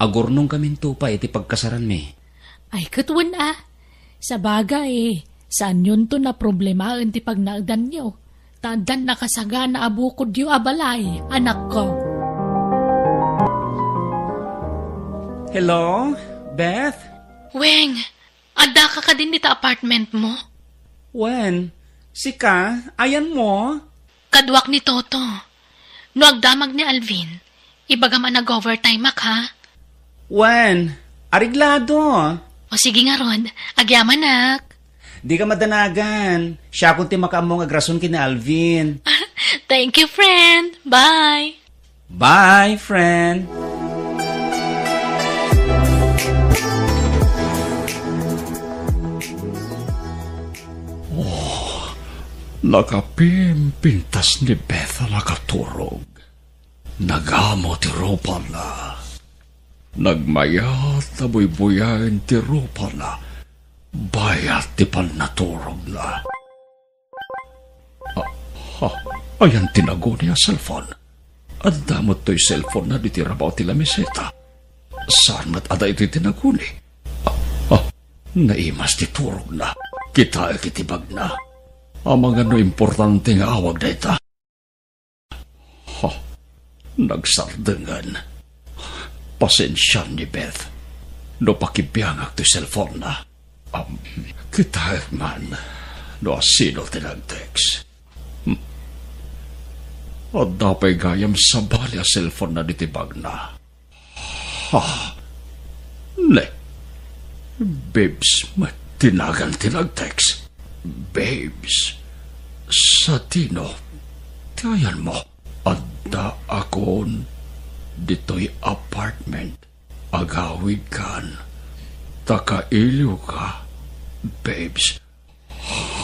Agurnongkaminto pay iti pagkasaranmi. Ay, ket wen a. Sabagay, saanyonto a problemaen ti pagnaedanyo. Ta addan nakasagana a bukodyo a balay, anakko. Hello, Beth? Weng, addaka kadin dita apartment mo? Wen, sika, ayanmo? Kaduak ni Toto. No agdamag ni Alvin, ibagam a nag-overtime-ak, ha? Wen, areglado. O sige ngarud, agyamanak. Dika madanagan. Siakon ti makaammo nga agrason ken ni Alvin. Thank you, friend. Bye. Bye, friend. Nakapimpintas ni Beth a nakaturog. Nagamo ti rupana. Nagmayat a buybuyaen ti rupana. Bayat ti pannaturogna. Ah, ha, ayan ti naguni a cellphone. Adda met toy cellphone na ditoy rabaw ti lameseta. Saan met a daytoy ti naguni? Ah, ah, naimas ti turogna. Kitaek iti bagna. Amangan no importante nga awag dayta. Ha, nagsardengen. Pasensian ni Beth no pakibiangak ti cellphone na. Um, kitaek man no asino ti nag-text. Hmm. Adda pay gayam sabali a cellphone na ditoy bagna. Ha? Ne? Babes met ti nagan ti nag-text. Babes, sadino ti ayanmo? Addaakon ditoy apartment. Agawidkan. Ta kailiwka, babes.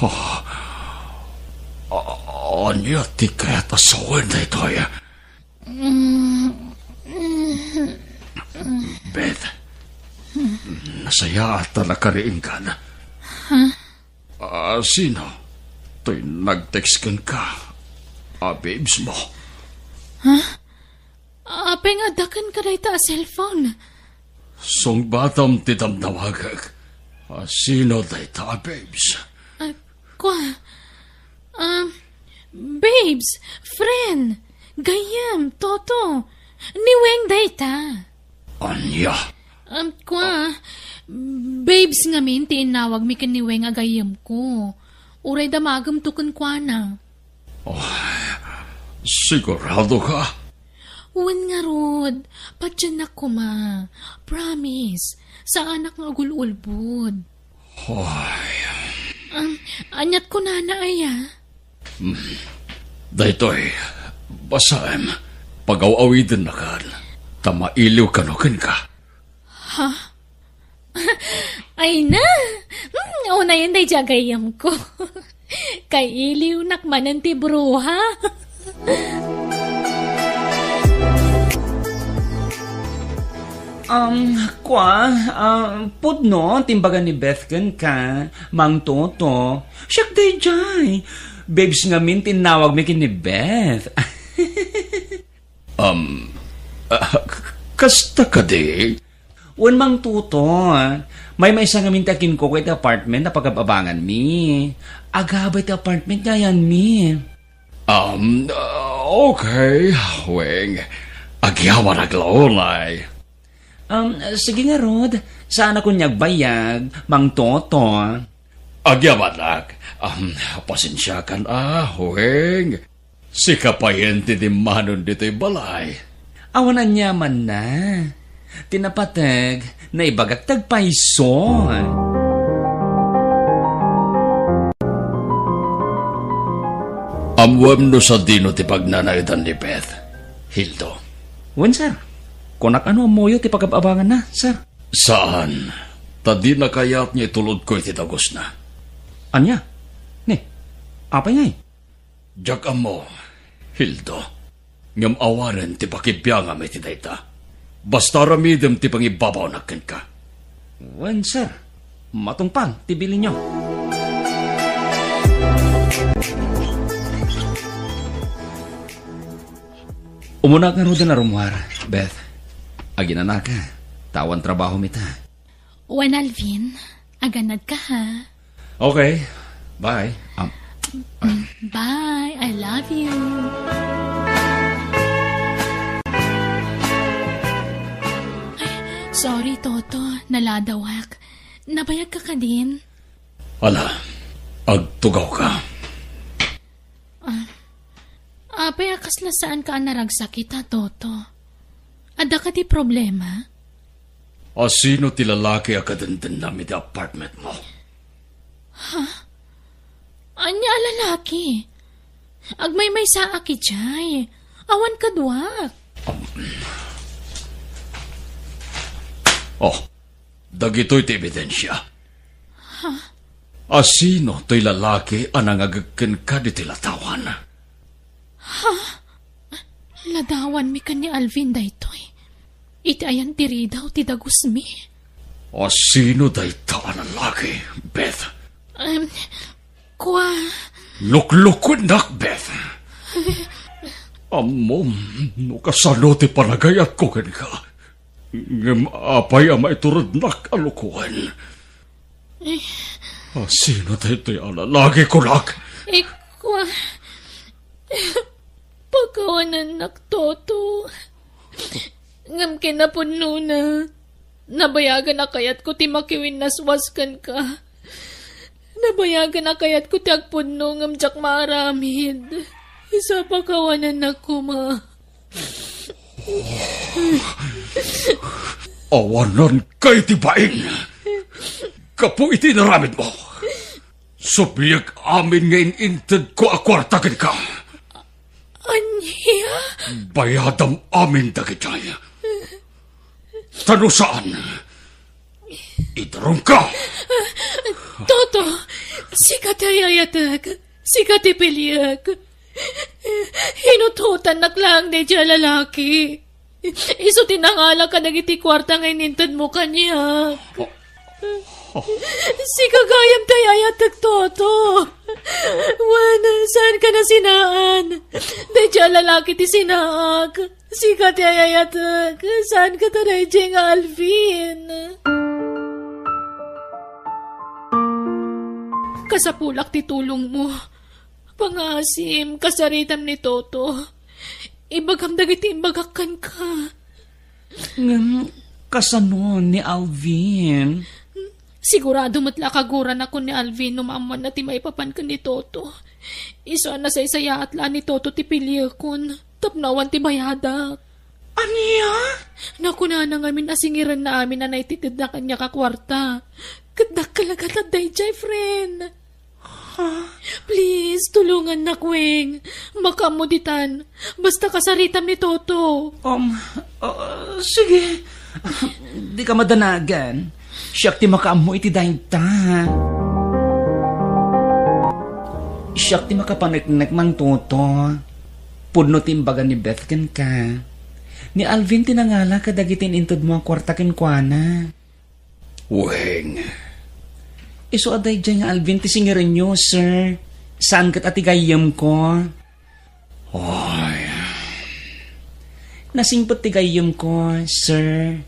Ha? A-, ania ti kayat a sawen daytoy? Beth, nasayaat ta nakariingkan. Ah, sino? Toy nag-text kenka a babes mo? Apay nga adda kenka dayta a cellphone? Sungbatam ti damdamagek. A sino dayta a babes? Ah, kua, ah, babes, friend, gayyem, Toto, ni Weng dayta. Ania? Um, kua, babes ngamin ti innawagmi ken ni Weng a gayyemko. Uray damagemto kenkuana. Oh, sigurado ka? Wen ngarud, patiennak koma. Promise, saanak nga agul-ulbod. Hoy. Um, aniat kunana aya? Hmm. Daytoy, basaem. Pagaw-awidennakan. Ta mailiw kano kenka. Ha? Ay na! Hmm, unayen daydi a gayyemko. Kailiwnak manen ti bruha. Um, kua, ah, pudno ti imbaga ni Beth kenka, Mang Toto. Siak daydiay. Babes ngamin ti innawagmi ken ni Beth. Um, ah, k-, kasta kadi? Wen, Mang Toto, maymaysa ngamin ti akinkuko iti apartment a pagab-abanganmi. Agabay ti apartment nga ayanmi. Um, ah, okay, Weng. Agyaman aglaunay. Um, sige ngarud, saanak unay agbayag, Mang Toto. Agyamanak, um, pasensiakan a, Weng. Sika payen ti dimmanon ditoy balay. Awan aniamanna. Ti napateg, naibagak ti agpayso. Ammoem no sadino ti pagnanaedan ni Beth, Hildo? Wen, sir. Kunak a no ammoyo ti pagab-abanganna, sir. Saan. Ta dina kayat nga itulodko iti dagusna. Ania? Ni, apay ngay? Diak ammo, Hildo. Ngem awanen ti pakibiangam iti dayta. Basta aramidem ti pangibabawnak kenka. Wen, sir. Matungpal ti bilinyo. Umunak ngaruden a rummuar, Beth. Aginanaka, ta awan trabahom ita. Wen, Alvin, aganadka, ha? Okay. Bye. Um, bye. I love you. Ay, sorry, Toto. Naladawak. Nabayagka kadin? Ala, agtugawka. Ah, apay a kasla saanka a naragsakit, ha, Toto? Adda kadi problema? A sino ti lalaki a kadendennam iti apartment mo? Ha? Ania a lalaki? Agmaymaysaak idiay. Awan kaduak. Oh, dagitoy ti ebidensia. Ha? A sino toy lalaki a nangagek kenka ditoy ladawan? Ha? Ladawanmi ken ni Alvin daytoy. Iti ayan ti ridaw ti dagusmi. A sino dayta a lalaki, Beth? Em, kua. Luklukuennak, Beth. Ammom no kasano ti panagayatko kenka. Ngem apay a maiturednak a lukuen? A sino daytoy a lalaki, kunak? Ikua, pakawanennak, Toto. Ngem kinapudnona, nabayagen a kayatko ti makiwinnaswas kenka. Nabayagen a kayatko ti agpudno ngem diak maaramid. Isu a pakawanennak koma. Awananka iti bain gapu iti inaramidmo. Subliek amin nga in-intedko a kuarta kenka. Ania? Bayadam amin dagitoy. Ta no saan, idarumka! Toto, sika ti ayatek, sika ti piliek. Inutotannak laeng daydiay a lalaki. Isu ti nangala kadagiti kuarta nga inintedmo kaniak. Sika gayam ti ayatek, Toto. Wen, saanka nasinaan. Daydiay a lalaki ti sinaak. Sika ti ayatek. Saanka ta daydiay nga Alvin. Kasapulak ti tulongmo. Pangaasim, kasaritam ni Toto. Ibagam dagiti imbagak kenka. Ngem kasano ni Alvin? Sigurado met la a kaguranakon ni Alvin no maammoanna ti maipapan ken ni Toto. Isu a nasaysayaat la ni Toto ti piliekon tapno awan ti bayadak. Ania? Nakunana ngamin a singirenna amin a naititedna kaniak a kuarta. Ket dakkel a gatad daydiay, friend. Ha? Please, tulongannak, Weng. Makaammo ditan. Basta kasaritam ni Toto. Um, uh, sige. Dika madanagan. Siak ti makaammo iti dayta. Siak ti makapaneknek, Mang Toto. Pudno ti imbaga ni Beth kenka. Ni Alvin ti nangala kadagiti inintedmo a kuarta kenkuana. Weng. Isu a daydiay nga Alvin ti singirenyo, sir. Saan ket a ti gayyemko? Oy. Nasingpet ti gayyemko, sir.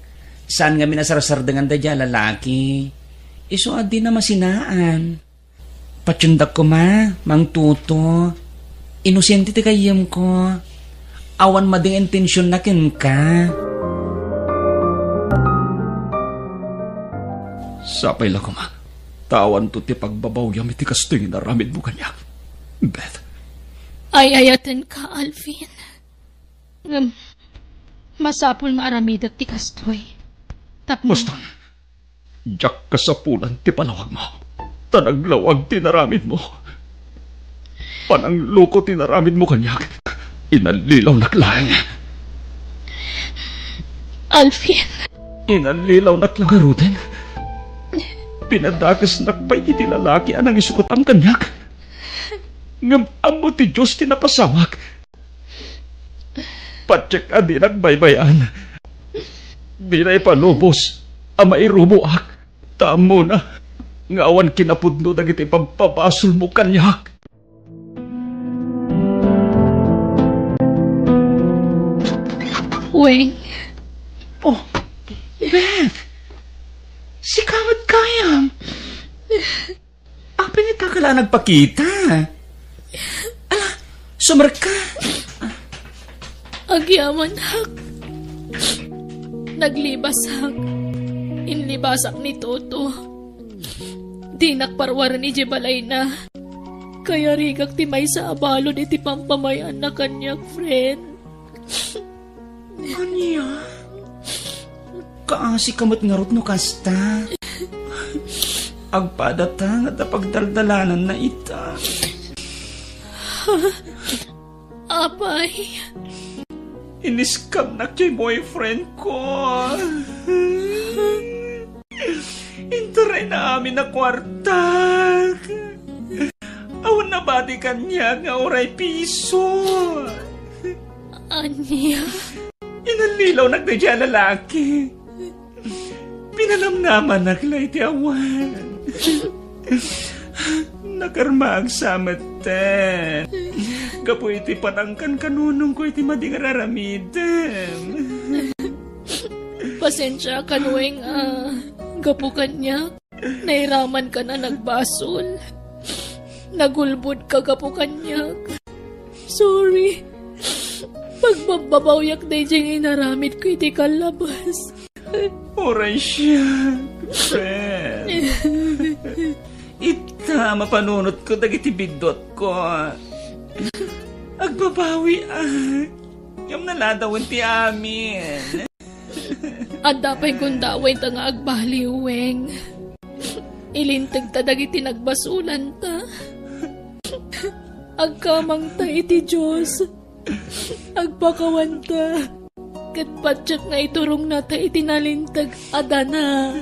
Saan ngamin a sarsardengan daydiay a lalaki. Isu a dina masinaan. Patiendak koma, Mang Toto. Inosente ti gayyemko. Awan madi nga intensionna kenka. Sapay la koma, ta awanto ti pagbabawyam iti kastoy nga inaramidmo kaniak, Beth. Ay-ayatenka, Alvin. Ngem, masapul nga aramidek ti kastoy. Tapno Basta, diak kasapulan ti panawagmo, ta naglawag ti inaramidmo. Panangloko ti inaramidmo kaniak. Inallilawnak laeng. Alvin. Inallilawnak la ngaruden. Pinadakesnak pay iti lalaki a nangisurotam kaniak. Ngem ammo ti Dios ti napasamak. Patiek a dinak baybay-an. Dina ipalubos a mairuboak, ta ammona nga awan kinapudno dagiti pagpabasolmo kaniak. Weng. Oh, Beth. Sika met gayam. Apay nga ita ka la nagpakita? Ala, sumerka. Agyamanak. Naglibasak. Inlibasak ni Toto. Dinak parwaren idiay balayna. Kayarigak ti maysa a balud iti pampamay-anna kaniak, friend. Ania? Kaasika met ngarud no kasta? Agpadata nga adda pagdaldalananna ita. Apay? Iniskamnak ti boyfriend ko. Intarayna amin a kuarta. Awan nabati kaniak nga uray piso. Ania? Inallilawnak daydiay a lalaki. Pinanamnamanak la iti awan. Nakarmaag sa metten. Gapu iti panangkankanunongko iti madi nga ar-aramidem. Pasensiakan, Weng, a gapu kaniak, nairamankan a nagbasol. Nagulbodka gapu kaniak. Sorry. Pagbabbabawiak daydiay nga inaramidko iti kallabas. Uray siak, friend. Ita, mapanunotko dagiti biddutko. Agbabawiak. Ngem naladawen ti amin. Adda pay gundawayta nga agbaliw, Weng. Ilintegta dagiti nagbasolanta. Agkamangta iti Dios. Agpakawanta. Ket patiek nga iturongnata iti nalinteg a dana.